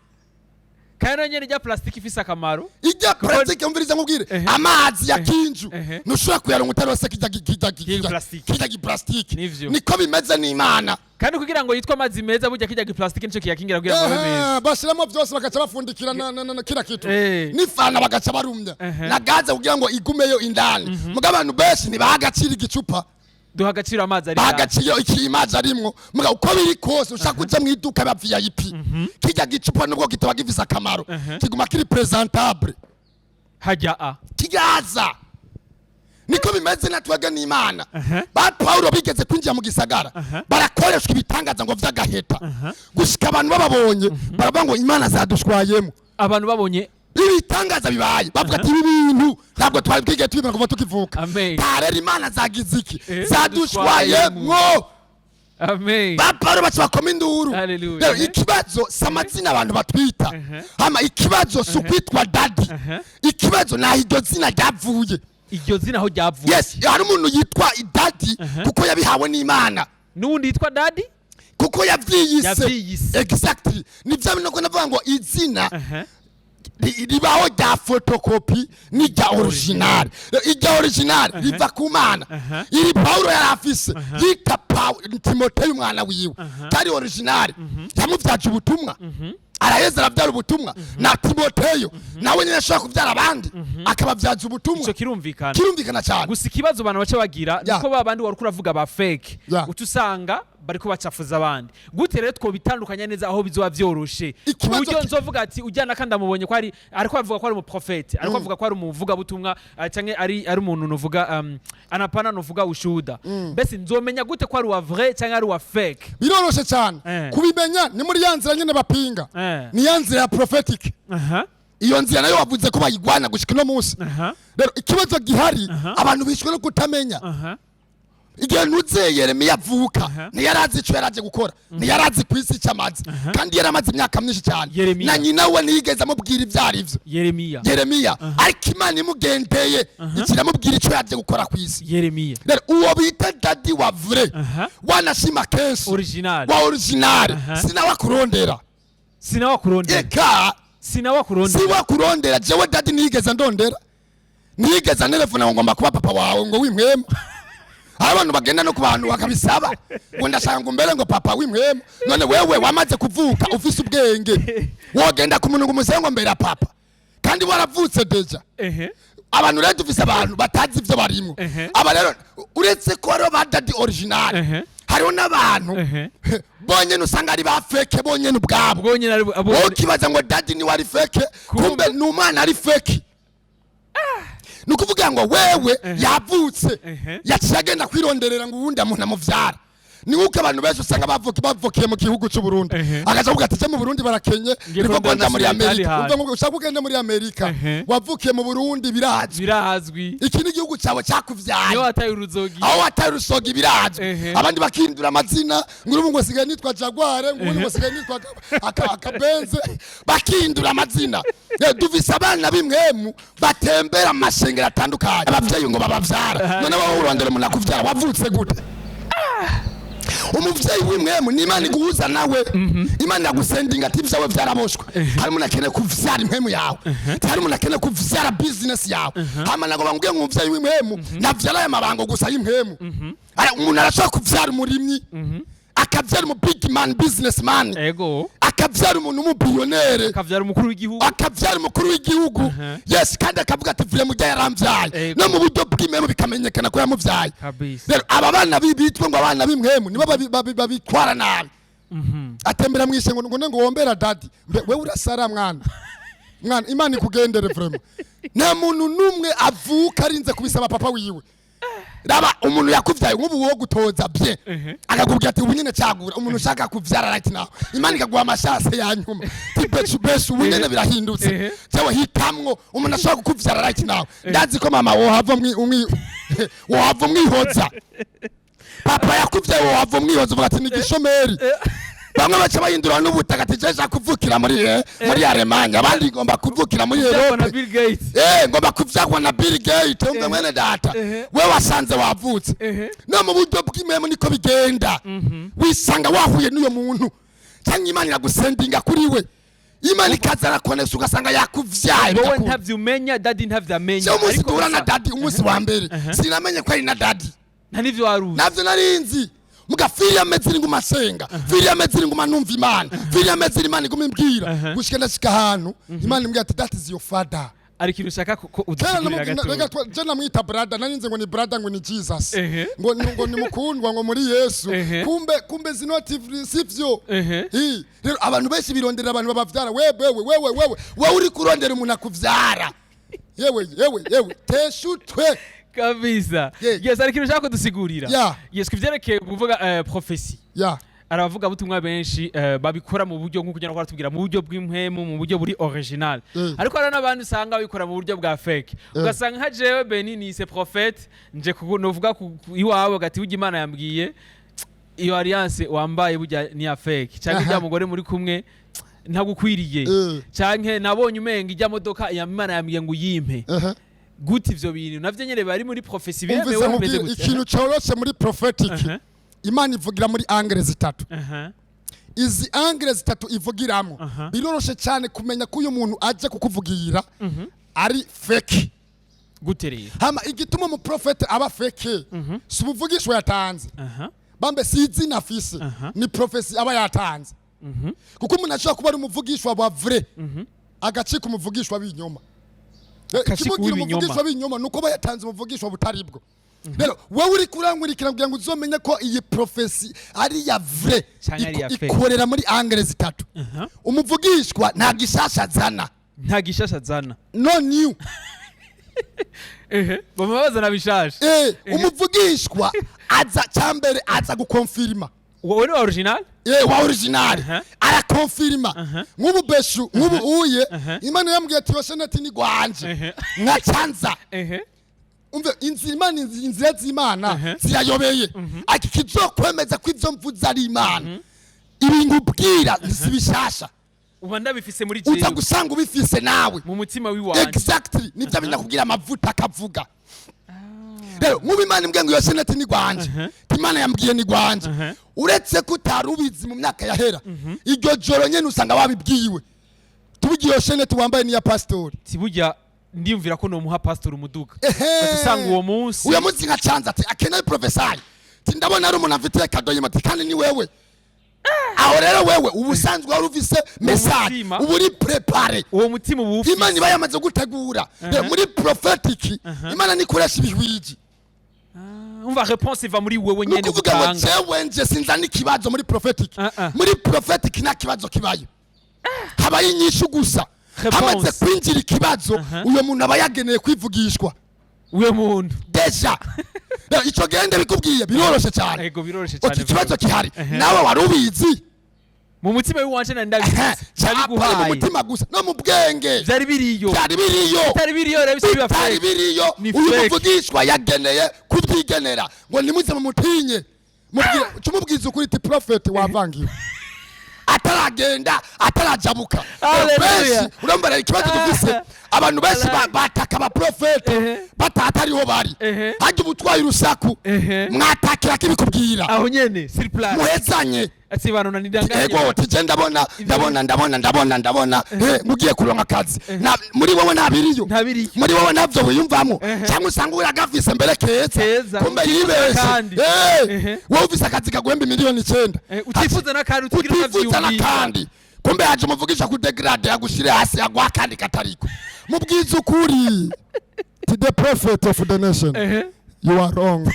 Kandi nayo nyene rya plastique ifise akamaro. Ijya plastique, umviriza nkubwire, amazi ya kinju ntushobora kuyaronka utarose kijya kijya kijya plastique. Kijya giplastike. Nivyo. Niko bimeze n'Imana. Kandi kugira ngo yitwe amazi meza, burya kijya giplastike nico kiyakingira kugira ngo abe meza. Ehe, bashiramo byose, bagaca bafundikira na kila kitu, n'ifana bagaca barumya na gaze kugira ngo igumeyo indani. Muga abantu benshi ntibaha agaciro igicupa. Duha agaciro amazi ari Baha indani. agaciro ikimazi arimwo. Muga uko biri kose, ushaka kuja mu iduka ba VIP, kijya gicupa nubwo kitaba gifise akamaro, kiguma kiri presentable. Hajya a Kigaza niko bimeze na twebwe n'Imana. Ba Paulo bigeze kwinjira mu gisagara, barakoreshwa ibitangaza ngo vy'agaheta, gushika abantu bababonye baravuga ngo Imana zadushwayemo. Abantu babonye Ibitangaza bibaye, bavuga ati: "Ibi bintu ntabwo twari twigeze tubibona kuva tukivuka." Amen. Rero Imana zagize iki? Zadushwayemwo. Zadushwayemwo. Amen. Ba Paulo baca bakoma induru. Hallelujah. Rero ikibazo si amazina abantu batwita. Hama ikibazo si ukwitwa daddy. Ikibazo naho iryo zina ryavuye. Iryo zina aho ryavuye. Yes, hari umuntu yitwa daddy kuko yabihawe n'Imana. N'uwundi yitwa daddy Kuko yavyiyise. Yavyiyise. Exactly, ni vya bintu navuga ngo izina ribaho rya photocopy n'irya original. Irya original riva ku Mana. Iri Paulo yari afise yita Timoteyo umwana wiwe kari original, yamuvyaje ubutumwa, araheza aravyara ubutumwa. Na Timoteyo nawe nyine ashobora kuvyara abandi, akabavyaza ubutumwa. Ico kirumvikana. Kirumvikana cyane. Gusa ikibazo abantu baca bagira niko ba bandi wari uravuga ba fake, uca usanga bariko bacafuza abandi. Gute rero twobitandukanya neza aho bizoba vyoroshe ku Ikibazo buryo nzovuga ati ujyana kandi amubonye ko ari, ariko avuga ko ari umuprofete, ariko avuga ko ari umuvugabutumwa, canke ari umuntu nuvuga anapana nuvuga ushuhuda, mbese nzomenya gute ko ari uwa vrai canke ari uwa fake? Biroroshe cyane kubimenya. Ni muri ya nzira nyine bapinga, ni ya nzira ya prophetic. Iyo nzira nayo wavuze ko bayigwana gushika uno munsi. Rero ikibazo gihari, abantu bishwe no kutamenya. Igihe ntuze Yeremiya avuka, ntiyarazi icyo yaraje gukora, ntiyarazi ku isi icyo amaze, kandi yaramaze imyaka myinshi cyane. Yeremiya. Na nyina we ntiyigeze amubwira ibyo ari byo. Yeremiya. Yeremiya. Ariko Imana imugendeye ikiramubwira icyo yaje gukora ku isi. Yeremiya. Rero uwo bita daddy wa vrai, wanashima kenshi, original, wa original, sinawakurondera. Sinawakurondera. Eka. Sinawakurondera. Siwakurondera. Jewe daddy ntiyigeze ndondera, ntiyigeze antelefona ngo ngomba kuba papa wawe ngo w'impwemu. Aho abantu bagenda no ku bantu bakabisaba ngo ndashaka ngo umbere ngo papa w'impwemu. None wewe wamaze kuvuka ufise ubwenge, wogenda ku muntu ngo umusabe ngo mbera papa kandi waravutse déjà? Abantu rero, dufise abantu batazi ivyo barimwo. Aba rero, uretse ko hariho ba daddy original, hariho n'abantu bonyene usanga ari ba fake bonyene ubwabo. Bwonyene ari Wowe ukibaza ngo daddy niwe ari fake, kumbe ni umwana ari fake. Ni ukuvuga ngo wewe yavutse, yaciye agenda kwironderera ngo uwundi muntu amuvyara. Ni nkuko abantu benshi usanga bavukiye mu gihugu cy'u Burundi, agaca avuga ati: "Je mu Burundi barakenye, Ngiye niko kurondera nja muri nationalité Amerika." ahandi. Umva ngo ushaka ugende muri Amerika, wavukiye mu Burundi, birazwi. Birazwi. Iki ni igihugu cyawe cyakuvyaye. Niyo wataye uruzogi. Aho wataye urusoga, birazwi. Abandi bakindura amazina, ngo ubu ngo sigaye nitwa Jaguar, ngo ubu ngo sigaye nitwa Akabenze, bakindura amazina. Dufise abana b'impwemu batembera amashengero atandukanye, abavyeyi ngo babavyara. None wowe urondera umuntu akuvyara, wavutse gute? Umuvyeyi w'impwemu ni Imana iguhuza nawe. Imana iragusendinga ati: "Ivyawe vyaraboshwe, hari umuntu akeneye kuvyara impwemu yawe, hari umuntu akeneye kuvyara business yawe." Hama nago bambwiye ngo umuvyeyi w'impwemu navyara aya mabango gusa y'impwemu. Umuntu arashobora kuvyara umurimyi, akavyara umu big man, business man, akavyara umuntu w'umubillionaire, Akavyara umukuru w'igihugu. Akavyara umukuru w'igihugu. Yes, kandi akavuga ati: "Vuye mujya yaramvyaye." No mu buryo bw'impwemu bikamenyekana ko yamuvyaye. Rero aba bana bitwa ngo abana b'impwemu nibo babitwara nabi. Atembera mwishe ngo wombera daddy. Mbe wewe urasara mwana, mwana, Imana ikugendere vraiment. Nta muntu numwe avuka arinze kubisaba papa wiwe. Raba umuntu yakuvyaye nk'ubu wo gutoza bien, akakubwira ati: "Ubu nyene cagura umuntu ushaka kuvyara right now." Imana ikaguha amashase ya nyuma ti besu besu, ubu nyene birahindutse. Jewe hitamwo umuntu ashobora kukuvyara right now. Ndazi ko mama wohava wohava umwihoza, papa yakuvyaye wohava umwihoza, uvuga ati: "Ni igishomeri." Bamwe baca bahindura n'ubutaka ati: "Jeje kuvukira muri Alemanya," abandi: "Ngomba kuvukira muri Byagwa na Europe." Bill Gates. Ngomba kuvyagwa na Bill Gates. Umve mwene data, we wasanze wavutse. No mu buryo bw'impwemu niko bigenda. Wisanga wahuye n'uyo muntu, cyangwa Imana iragusendinga kuri we. Imana ikazana connexion, ugasanga yakuvyaye, Wowe bigakunda. ntavyo umenya, daddy ntavyo amenya. Jewe umunsi Ariko duhura na daddy, umunsi wa mbere, sinamenye ko ari na daddy. Nta n'ivyo wari uzi. Navyo narinzi. Muga firi amezi iri nguma nsenga, firi amezi iri nguma numva Imana, firi amezi iri Imana iguma imbwira, gushika ndashika ahantu Imana imbwira ati: "That is your father." Ari ikintu ushaka ko Kera udusigurira gato. Reka je namwita brother, narinze ngo ni brother, ngo ni Jesus, ngo ni mukundwa, ngo muri Yesu. Kumbe zinoti sivyo. Rero abantu benshi birondera abantu babavyara. Wewe, wewe, wewe, wewe, wewe uri kurondera umuntu akuvyara, yewe, yewe, yewe, teshutwe. Kabisa. Yes, ari ikintu ushaka kudusigurira. Yes, kuvyerekeye kuvuga prophétie, arabavuga butumwa benshi babikora mu buryo nk'uko ugenda baratubwira, mu buryo bw'impwemu, mu buryo buri original, ariko hari n'abandi usanga babikora mu buryo bwa fake. Ugasanga nka jewe Beni nise prophète, nje novuga iwawe gati burya Imana yambwiye iyo alliance wambaye burya ni ya fake, cyangwa ijya mugore muri kumwe ntagukwiriye, canke nabonye umenga ijya modoka ya Imana yambwiye ngo uyimpe. Gute ivyo bintu navyo nyene bari muri prophétie Umvise, biremewe, bimeze nkubwire gute? ikintu coroshe muri prophetic. Imana ivugira muri angle zitatu. Izi angle zitatu ivugiramo, biroroshe cyane kumenya ko uyu muntu aje kukuvugira ari fake. Gute rero? Hama igituma umuprofete aba fake, si ubuvugishwa yatanze, bambe si izina afise, ni prophétie aba yatanze. Kuko umuntu ashobora kuba ari umuvugishwa wa vrai, agacika umuvugishwa w'ibinyoma. Agacika Ikimubwira uw'ibinyoma. umuvugishwa w'ibinyoma nuko aba yatanze umuvugishwa butari bwo. Rero wowe uri kurangurikira kugira ngo uzomenye ko iyi prophétie ari iya vrai, Canke ari iya fake. ikorera muri angle zitatu. Umuvugishwa nta gishasha azana. Nta gishasha azana. No new. Bama bazana bishasha. Umuvugishwa aza, cyambere aza gukonfirima. Wowe ni wa original. Wa original arakonfirima. Nk'ubu beshu, nk'ubu uye, Imana yambwiye ati: "Yosheneti ni gwanje." Nkacanza. Umve, inzira Imana, inzira z'Imana zirayobeye, ariko ikizokwemeza ko ivyo mvuze ari Imana, ibi ngubwira si bishasha. Uba ndabifise muri Uza jewe. gusanga ubifise nawe. Mu mutima w'iwanje. Exactly, nibyo binakubwira amavuta akavuga. Rero nk'ubu Imana imbwiye ngo iyo chaînette ni gwanje, Imana yambwiye ni gwanje, uretse ko utari ubizi mu myaka yahera, iryo joro nyene usanga wabibwiwe tubugiye iyo chaînette wambaye niya pasitori. Ti burya ndiyumvira ko nomuha pastor umuduga. Ehe. Usanga uwo munsi Uyo munsi nkacanza ati akeneye prophesy, ati ndabona ari umuntu afitiye cadeau y'imati kandi ni wewe. Aho rero wewe uba usanzwe wari ufise message, Mutima. uba uri préparé. Uwo mutima uba ufise. Imana iba yamaze gutegura. Rero muri prophetic Imana nikoresha ibihwiji. Umva, réponse iva muri wewe Ni nyene ukuvuga ngo gutanga. jewe nje sinzana ikibazo muri prophetic. Muri prophetic nta kibazo kibayo, habayo inyishu gusa. Réponse. Hamaze kwinjira ikibazo, uyo muntu aba yageneye kwivugishwa. Uyo muntu. Déjà rero ico gende bikubwiye biroroshe cyane. Ego, biroroshe cyane. Uti ikibazo gihari nawe wari ubizi. Mu mutima w'iwanje nari ndabizi. Apana mu Nabiguhaye. mutima gusa, no mu bwenge. Vyari biriyo. Byari biriyo. Bitari biriyo rero biba Bitari fake. biriyo, Ni uyu fake. muvugishwa yageneye kubyigenera ngo nimuze mumutinye. Cumubwiza ukuri iti prophet wavangiwe ataragenda, atarajabuka. Hallelujah. Benshi urambara ikibazo dufise, abantu benshi bataka abaprofete batatariho bari. Hajya ubutwaye urusaku, mwatakira kibikubwira. Aho nyene sur place. Muhezanye. Ati bantu nanidanganye. Ego, tije ndabona, ndabona, ndabona, ndabona, ndabona mugiye kuronka akazi. Muri wowe ntabiriyo. Ntabiriyo. Muri wowe navyo wiyumvamo, cyangwa usanga uragafise mbere keza. Keza. Kumbe Utifuza yibeshe. n'akandi. Wowe ufise akazi kaguhemba miliyoni 9. Utifuza n'akandi, utigira Utifuza unavyiyumvira. n'akandi, kumbe yaje umuvugisha ku dégrade, yagushire hasi, yaguha akandi katariko. Mubwiza ukuri to the prophet of the nation: "You are wrong."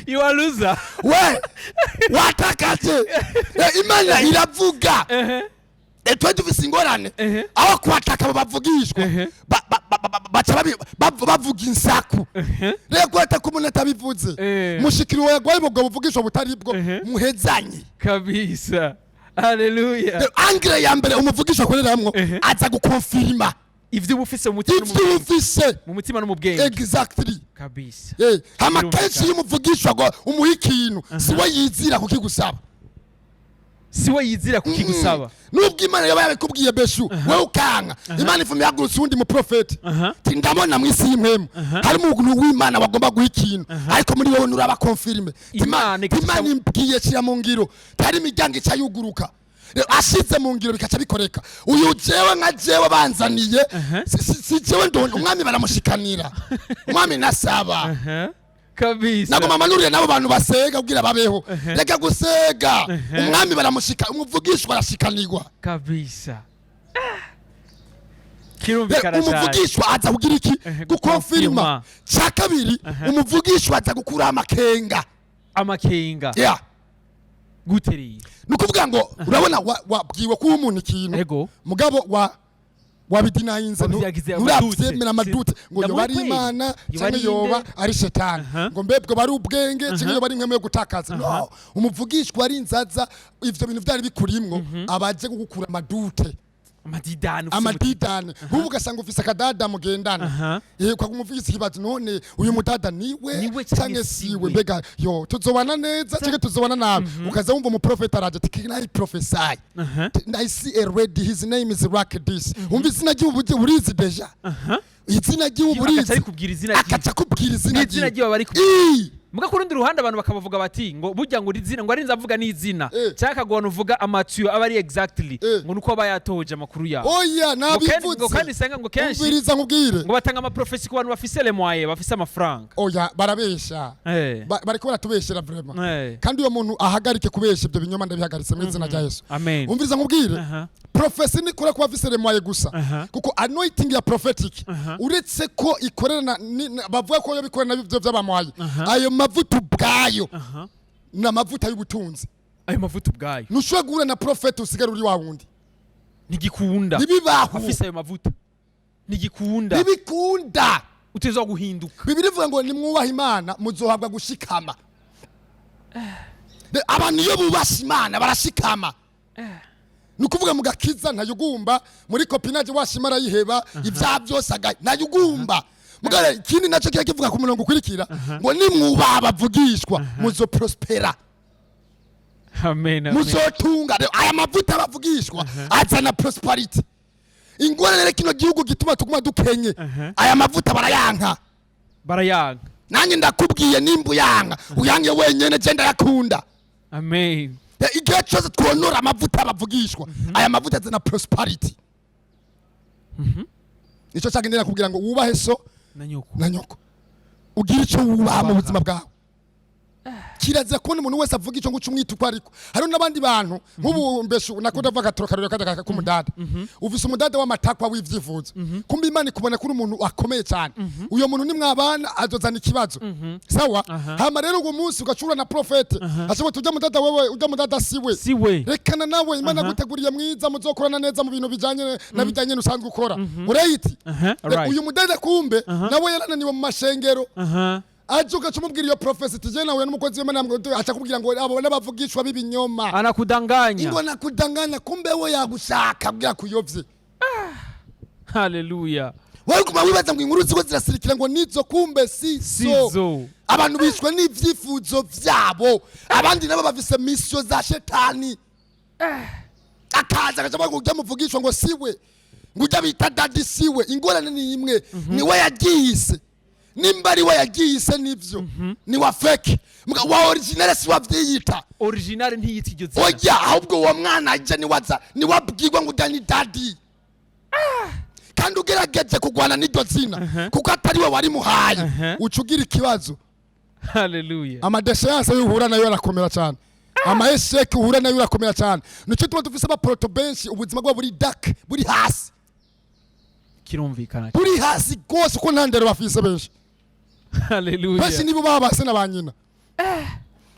You are loser. We watakaje. Imana iravuga. Twe dufise ingorane aho kwataka abo bavugishwa, baca bavuga insaku. Rero kwataka umuntu atabivuze, mushikiri wawe yagwaye ubwo buvugishwa butari bwo, muhezanye. Kabisa, haleluya. Rero angle ya mbere umuvugisha akoreramwo, aza gukonfirima ivyo uba ufise mu mutima ivyo ufise mu mutima no mu bwenge. Exactly. Kabisa. Hama Birumvikana. kenshi iyo umuvugishwa ngo umuha ikintu, si we yizira kukigusaba. Si we yizira kukigusaba. Nubwo Imana yaba yabikubwiye beshu, wowe ukanka, Imana ifuma ihagurutse uwundi muprofeti. Ti ndabona mu isi y'impwemu hari umuntu w'Imana wagomba guha ikintu, ariko muri wowe nuraba confirmé. Imana Imana imbwiye shyira mu ngiro, tari imiryango ica yuguruka. Rero ashize mu ngiro bikaca bikoreka. Uyu jewe nka jewe banzaniye, si jewe ndonda umwami, baramushikanira umwami nasaba. Kabisa. Nagoma manurire n'abo bantu basega kugira babeho. Reka gusega, umwami baramushika, umuvugishwa arashikanirwa. Kabisa, kirumvikana cyane. Umuvugishwa aza kugira iki? Gukonfirima. Gukonfirma. Cya kabiri, umuvugishwa aza gukuraho amakenga. Amakenga? Yeah. Gute rero? Ni ukuvuga ngo urabona wabwiwe kuba umuntu ikintu, mugabo wa wabidinayinze, Wabyagize nturabyemera, amadoutes. amadoutes ngo yoba ari Ndamukweli. Imana Yoba cyangwa ari yoba inde? ari shetani, ngo mbebwe bari ubwenge cyangwa yoba ari impwemu yo gutakaza. No umuvugishwa ari inzaza, ivyo bintu vyari bikurimwo, abaje kugukura amadoutes. Amadidani ufise. Amadidane. Nk'ubu ugasanga ufise akadada mugendana, ukaguma ufise ikibazo: none uyu mudada niwe Niwe canke canke siwe? siwe? Mbega yo tuzobana neza canke tuzobana nabi? Ukaza wumva umuprofeta araje ati: "Can I prophesy? I see already his name is like this." Umva izina ry'iwe urizi déjà, izina ry'iwe Akaca urizi. arikubwira izina ryiwe. Akaca akubwira izina N'izina ryiwe. ryiwe bari Ii! Muga ku rundi ruhande abantu bakabavuga bati ngo burya ngo izina ngo arinze avuga n'izina cyangwa akagona uvuga amatiyo aba ari exactly ngo nuko aba yatoje amakuru yawe. Oya. Ngo kandi- ngo Nabivutse. kandi usanga ngo kenshi Umviriza nkubwire. ngo batanga amaprophéties ku bantu bafise les moyens, bafise amafaranga. Oya, barabesha. Bariko baratubeshera vraiment. Kandi uyo muntu ahagarike kubesha ibyo binyoma, ndabihagaritse mu izina rya Yesu. Amen. Umviriza nkubwire. Prophétie nikora kuba afise les moyens gusa, kuko anointing ya prophetic, uretse ko ikorera bavuga ko yo bikorera nabyo by'abamoyens, ayo mavuta ubwayo ni amavuta y'ubutunzi. Ayo mavuta ubwayo. Ntushobora guhura na prophète usigara uri wa wundi. Ntigikunda. Ntibibaho. Afise ayo mavuta ntigikunda. Ntibikunda. Utezwa guhinduka. Bibiri ivuga ngo nimwubaha Imana muzohabwa gushikama. Abantu iyo bubasha Imana barashikama, ni ukuvuga mu gakiza ntayugumba, muri copinage washima arayiheba, ibyaha byose ntayugumba. Mugabo ikindi nacyo kiba kivuga ku murongo ukurikira ngo nimwubaha abavugishwa muzo prospera. Amen, amen. Muzotunga. Rero aya mavuta bavugishwa azana prosperity. Ingorane rero kino gihugu gituma tuguma dukenye, aya mavuta barayanka. Barayanga. Nanjye ndakubwiye, nimba uyanga uyange wenyene, je ndayakunda. Amen. Igihe cyose twonora amavuta bavugishwa, aya mavuta azana prosperity. Nicyo cyagendera kubwira ngo wubahe so na nyoko. Na nyoko, ugire icyo wubaha mu buzima bwawe. Kirazira kubona umuntu wese avuga icyo ngo uce umwita uko, ariko hariho n'abandi bantu nk'ubu mbese nako ndavuga agatoro karero k'umudada. Ufise umudada w'amatakwa w'ivyifuzo, kumbe Imana ikubona kuri umuntu akomeye cyane. Uyo muntu nimwabana azozana ikibazo, sawa? Hama rero uwo munsi ugacura na prophète ashobora tujya mudada, wewe ujya mudada siwe. Siwe. Rekana nawe, Imana aguteguriye mwiza muzokorana neza mu bintu bijanye na bijanye n'usanzwe ukora urayiti. Uyu mudada kumbe nawe yarananiwe mu mashengero, aje ugaca umubwira iyo prophétie tije nawe n'umukozi w'Imana, aca kubwira ngo abo n'abavugishwa b'ibinyoma. Anakudanganya. Ngo nakudanganya, kumbe we yagushaka bwira kuyovye. Haleluya. Wowe guma wibaza ngo inkuru ziko zirasirikira ngo nizo, kumbe si so. Sizo. Abantu bishwe n'ivyifuzo vyabo, abandi nabo bafise mission za shetani. Akaza agaca avuga ngo ujya muvugishwa ngo siwe, ngo ujya bita daddy siwe. Ingorane ni imwe, niwe yagiyise. Nimba ari we yagiyise nivyo, ni wa fake. Wa original si wavyiyita. Original ntiyita iryo zina. Oya, ahubwo uwo mwana aje niwaza niwabwirwa ngo ujya ni daddy, kandi ugerageje kugwana n'iryo zina kuko atari we warimuhaye, uca ugira ikibazo. Haleluya. Amadéchéances uhura nayo arakomera cyane, ama échecs uhura nayo arakomera cyane. Nicyo tuma dufise abaproto benshi ubuzima bwabo buri dark, buri hasi. Kirumvikana. Buri hasi rwose, kuko nta ndero bafise benshi. Haleluya. Benshi nibo babase na ba nyina.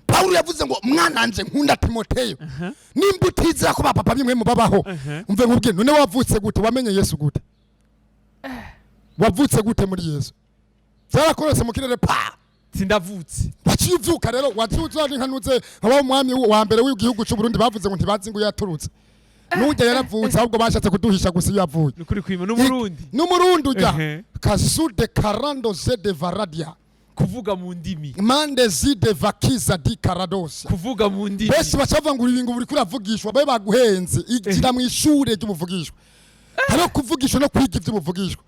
Pawulo yavuze ngo: "Mwana nje nkunda Timoteyo, nimba utizera ko bapapa bimwe mu babaho, umve nkubwire. None wavutse gute? Wamenye Yesu gute? Wavutse gute muri Yesu? Byarakorose mu kirere pa?" Sindavutse. Waciye uvyuka rero, waciye uza nka nuze nka umwami wa mbere w'igihugu cy'u Burundi bavuze ngo ntibazi ngo yaturutse. Nujya yaravutse, ahubwo bashatse kuduhisha gusa iyo yavuye. Ni ukuri kwima n'Umurundi. N'Umurundi ujya kasude karando ze de varadia. Kuvuga mu ndimi. Mande zide vakiza di karadosa. Kuvuga mu ndimi. Benshi baca bavuga ngo ibi ngo uriko uravugishwa, babe baguhenze. Igira mu ishure ry'ubuvugishwa, hariho kuvugishwa no kwiga ivy'ubuvugishwa.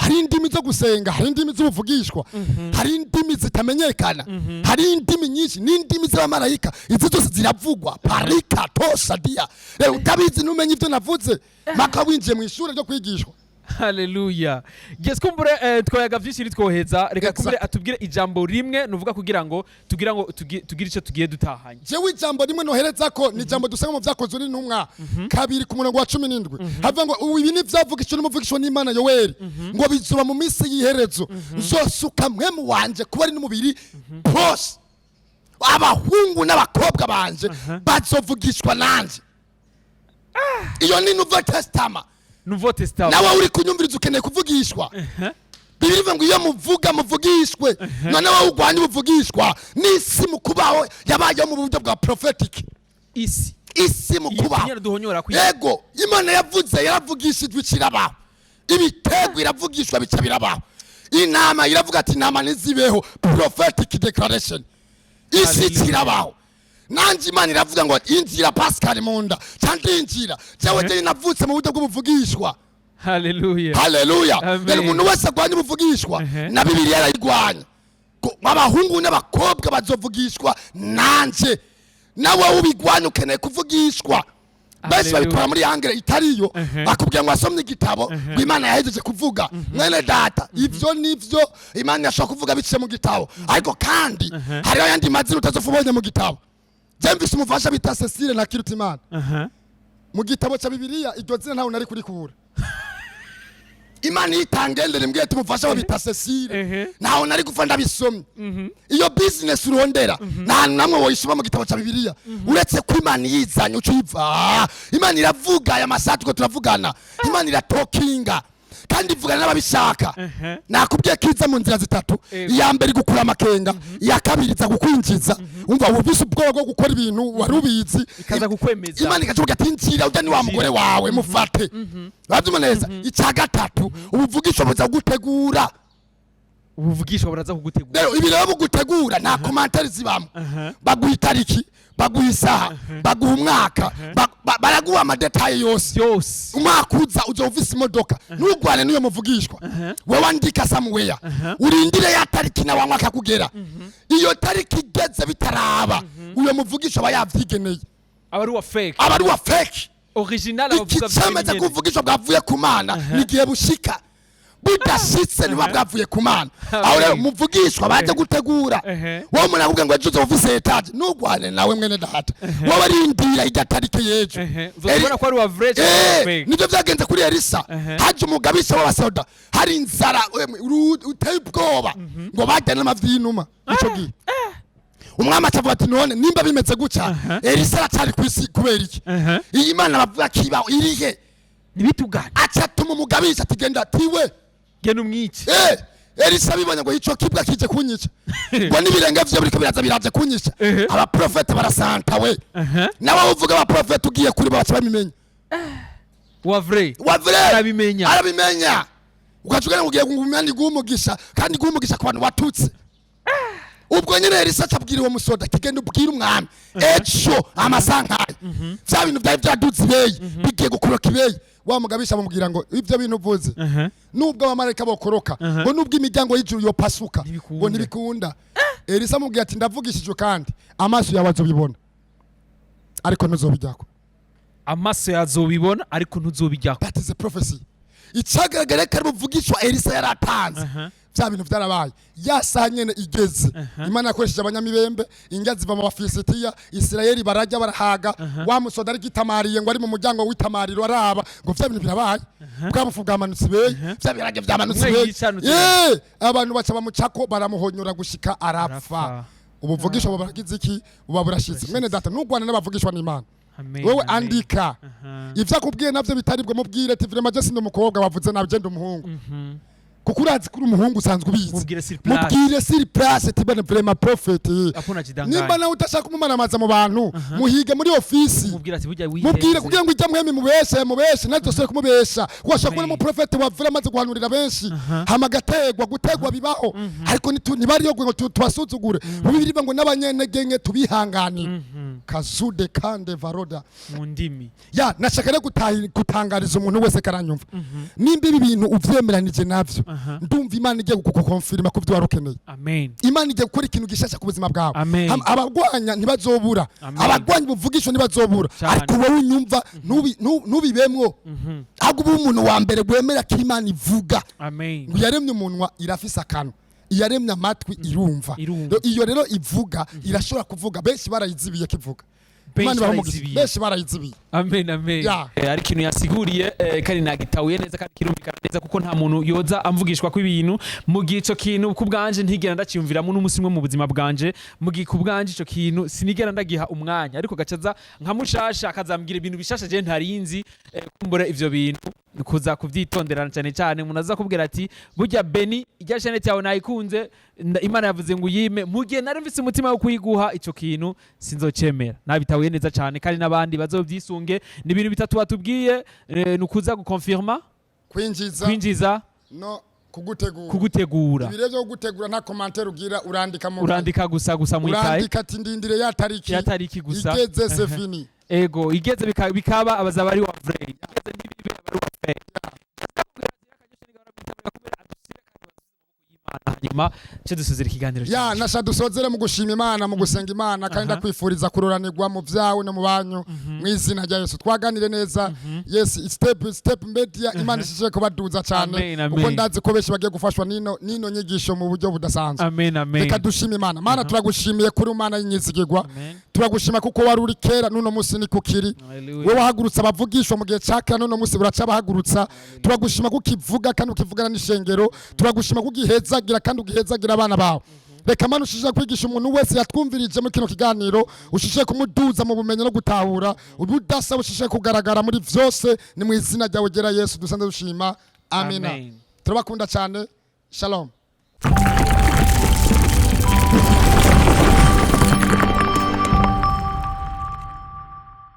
Hari indimi zo gusenga, hari indimi z'ubuvugishwa, hari indimi zitamenyekana, hari indimi nyinshi n'indimi z'abamarayika. Izi zose ziravugwa parika tosa dia. Rero utabizi, ntumenye ibyo navuze maka winjiye mu ishuri ryo kwigishwa. Haleluya. Yes, kumbure twayaga vyinshi ntitwoheza. Reka kumbure atubwire ijambo rimwe nuvuga kugira ngo tugira ngo tugire ico tugiye dutahanye. Jewe ijambo rimwe nohereza ko ni ijambo dusanga mu Vyakozwe n'Intumwa 2 ku murongo wa 17. Havuga ngo ubu ibi n'ivyavugishwa n'umuvugishwa n'Imana Yoweri, ngo bizoba mu minsi y'iherezo, nzosuka mpwemu wanje kuba ari n'umubiri bose, abahungu n'abakobwa banje bazovugishwa nanje. Iyo ni Nouveau Testament. Nouveau Testament. Nawe uri kunyumviriza, ukeneye kuvugishwa. Bibiliya ivuga ngo iyo muvuga muvugishwe. None wowe urwanya ubuvugishwa n'isi mu kubaho yabayeho mu buryo bwa prophetic. Isi. Isi mu kubaho. Iyi duhonyora ku Yego, Imana yavuze, yaravugishijwe, ikirabaho. Ibiterwa iravugishwa, bica birabaho. Intama iravuga ati intama ntizibeho, prophetic declaration, isi Hallelujah. ikirabaho. Nanjye Imana iravuga ngo injira Pascal mu nda, cyangwa ndinjira jewe. Jewe navutse mu buryo bw'ubuvugishwa. Haleluya. Haleluya. Amen. Rero umuntu wese arwanya ubuvugishwa, na Bibiliya arayirwanya. Ko abahungu n'abakobwa bazovugishwa nanje. Nawe ubigwanya, ukeneye kuvugishwa. Benshi Haleluya. babikora muri angle itariyo. Bakubwira ngo wasomye igitabo, ngo Imana yahejeje kuvuga. Mwene data, ivyo nivyo, Imana yashobora kuvuga biciye mu gitabo, ariko kandi hariho ayandi mazina utazopfa ubonye mu gitabo. Je mvise umufasha bita Cecile na Kirutimana. Mu gitabo cya Bibiliya iryo zina ntawe nari kurikura. Imana iyo itangendera imbwiye ati umufasha we bita Cecile, ntawe nari gupfa ndabisomye. Iyo business urondera, nta hantu namwe woyisoma mu gitabo cya Bibiliya, uretse ko Imana iyizanye uca uyiva. Imana iravuga. Aya masaha turiko turavugana, Imana iratokinga kandi ivugana n'ababishaka. Nakubwiye ko iza mu nzira zitatu. Iya mbere igukura amakenga, iya kabiri iza kukwinjiza, umva wumvise ubwoba bwo gukora ibintu wari ubizi. Ikaza kukwemeza. Imana ikacuvuga ati nzira ujya ni wa mugore wawe mufate, urabyumva neza. Icya gatatu, ubuvugisho buza gutegura. Ubuvugisho buraza kugutegura. Rero ibi rero bugutegura, nta commentaires zibamo. Baguha itariki, baguha isaha, baguha umwaka, baraguha ama détails yose. Byose. Umwaka uza uzoba ufise imodoka. Ntugwane n'uyo muvugishwa. Wewe andika somewhere, urindire ya tariki na wa mwaka kugera. Iyo tariki igeze bitaraba, uyo muvugishwa aba yavyigeneye. Aba ari uwa fake. Aba ari uwa fake. Original abavuga. Iki cemeza ko ubuvugishwa bwavuye ku Mana nigihe bushika. Budashitse, ntibuba bwavuye ku Mana. Aho rero muvugishwa baje gutegura. Wowe umuntu akubwira ngo ejo uzoba ufise étage, ntugwane nawe, mwene data. Wowe rindira irya tariki y'ejo. Uzobona ko ari uwa vrai cyangwa uwa fake. Nibyo byagenze kuri Elisa. Haje umugabisha w'abasoda, hari inzara uteye ubwoba, ngo bajya n'amavi y'inuma. Ico gihe umwami acavuga ati none nimba bimeze gutya, Elisa aracyari ku isi kubera iki? Iyi Mana bavuga ko ibaho irihe? Ntibitugane. Aca atuma umugabisha ati genda tiwe. Genda umwice. Elisa abibonye ngo ico kibwa kije kunyica, ngo n'ibirenge vyo biriko biraza, biraje kunyica. Abaprofete barasanta we. Nawe uvuga abaprofete ugiye kuri bo, baca babimenya. Uwa vrai. Wa vrai. Arabimenya. Arabimenya. Ugaca ugenda ngo ugiye ngumya iguha umugisha, kandi iguha umugisha ku bantu watutse. Ubwo nyine Elisa acabwira uwo musoda ati genda ubwire umwami, ejo amasaha nk'aya vya bintu vyari vyaduze ibeyi bigiye gukoroka ibeyi. Wa mugabisha amubwira ngo ivyo bintu uvuze, nubwo abamarayika bokoroka, ngo nubwo imiryango y'ijuru yopasuka, Ntibikunda. ngo ntibikunda. Elisa amubwira ati ndavugishijwe, kandi amaso yawe azobibona, ariko ntuzobijyako. Amaso yazobibona, ariko ntuzobijyako. That is a prophecy. Icagaragara ko ari buvugishwa Elisa yaratanze. Vya bintu vyarabaye ya saha nyene igeze. Imana yakoresheje abanyamibembe, indya ziva mu Bafilisitiya, Isirayeli barajya barahaga. Wa musoda ariko itamariye, ngo ari mu muryango w'itamariro, araba ngo vya bintu birabaye, bwa bufu bwamanutse ibeyi, vya birage vyamanutse Umwe ibeyi. yicanutse. Abantu baca bamucako, baramuhonyora gushika arapfa. Arapfa. Ubuvugisho buba buragize iki? Buba burashize. Mwene data, ntugwane n'abavugishwa n'Imana. Amen, Wewe amen. andika. Ivyo akubwiye navyo bitaribwo, mubwire ati vraiment je sindi umukobwa, wavuze nabi, je ndi umuhungu. Kuko urazi ko uri umuhungu, usanzwe ubizi. Mubwire sur place. Mubwire sur place ati bana, vraiment prophète. Apona jidanganye. Nimba nawe udashaka kumumaramaza mu bantu, muhige muri ofisi. Mubwire ati burya wihenze. Mubwire kugira ngo ijya mwemi mubeshe, mubeshe natwe kumubesha, kuko ashobora kubona Amen. umuprofete wa vrai amaze guhanurira benshi, hama agategwa. Gutegwa bibaho, ariko ntibariyo ngo tubasuzugure. Mu Bibiliya ngo n'abanyentege nke tubihanganire. Kazude kande varoda. Mu ndimi. Ya, nashaka rero gutangariza umuntu wese karanyumva, nimba ibi bintu uvyemeranije navyo, ndumva Imana igiye kukukonfirima ku byo wari ukeneye. Amen. Imana igiye gukora ikintu gishasha ku buzima bwawe. Amen. Abagwanya ntibazobura. Amen. Abagwanya ubuvugishwa ntibazobura. Cyane. Ariko wowe unyumva, ntubibemwo, ahubwo ube umuntu wa mbere wemera ko Imana ivuga. Amen. Ngo yaremye umunwa irafise akanwa, iyaremye amatwi irumva. Irumva. Iyo rero ivuga, irashobora kuvuga. Benshi barayizibiye kivuga. Benshi Imana ibahe umugisha. barayizibiye. Benshi barayizibiye. Amen, amen. Ya. Ari ikintu yasiguriye, kandi nagitahuye neza kandi kirumvikana neza, kuko nta muntu yoza amvugishwa ko ibintu mu gihe ico kintu ku bwanje ntigera ndaciyumviramo n'umunsi umwe mu buzima bwanje. Mu gihe ku bwanje ico kintu sinigera ndagiha umwanya, ariko gacaza nka mushasha akazambwira ibintu bishasha je ntarinzi, kumbura ivyo bintu kuza kuvyitondera cyane cyane. Umuntu aza kubwira ati: "Burya Beni, irya chaîne yawe nayikunze, Imana yavuze ngo uyime," mu gihe nari mfise umutima wo kuyiguha, ico kintu sinzocemera. Nabitahuye neza cyane, kandi n'abandi bazovyisunge. Ni ibintu bitatu batubwiye, ni ukuza gukonfirma, kwinjiza, kwinjiza, no kugutegura. Kugutegura. Ibi rero byo kugutegura, nta commentaire ugira, urandika mu Urandika gusa mu ikaye. Urandika ati: "Ndindire ya tariki." Ya tariki gusa. Igeze, c'est fini. Ego, igeze bikaba abazaba ari wa vrai, igeze ntibibe aba ari wa fake. Hanyuma cyo dusuzira ikiganiro Ya. cyacu. Nasha dusozere mu gushima Imana, mu gusenga Imana, kandi ndakwifuriza kuroranirwa mu byawe no mu banyu mu izina rya Yesu. Twaganire neza. Yes, Step Step Media, Imana ishije kubaduza cyane, Amen, amen. kuko ndazi ko benshi bagiye gufashwa nino nyigisho mu buryo budasanzwe. Amen, amen. Reka dushime Imana. Mana, turagushimiye kuri Imana y'inyizigirwa. Amen. Turagushima kuko wari uri kera, n'uno munsi ni kukiri. Hallelujah. Wowe wahagurutsa abavugishwa mu gihe cya kera, n'uno munsi buracabahagurutsa. Turagushima kuko ivuga kandi ukivugana n'ishengero. Turagushima kuko ugihezagira kandi ugihezagira abana bawe. Reka Mana ushije kwigisha umuntu wese yatwumvirije muri kino kiganiro, ushije kumuduza mu bumenyi no gutahura ubudasa, ushije kugaragara muri vyose. Ni mu izina ryawe gera Yesu dusanze dushima, amina. Amen. Turabakunda cyane, shalom.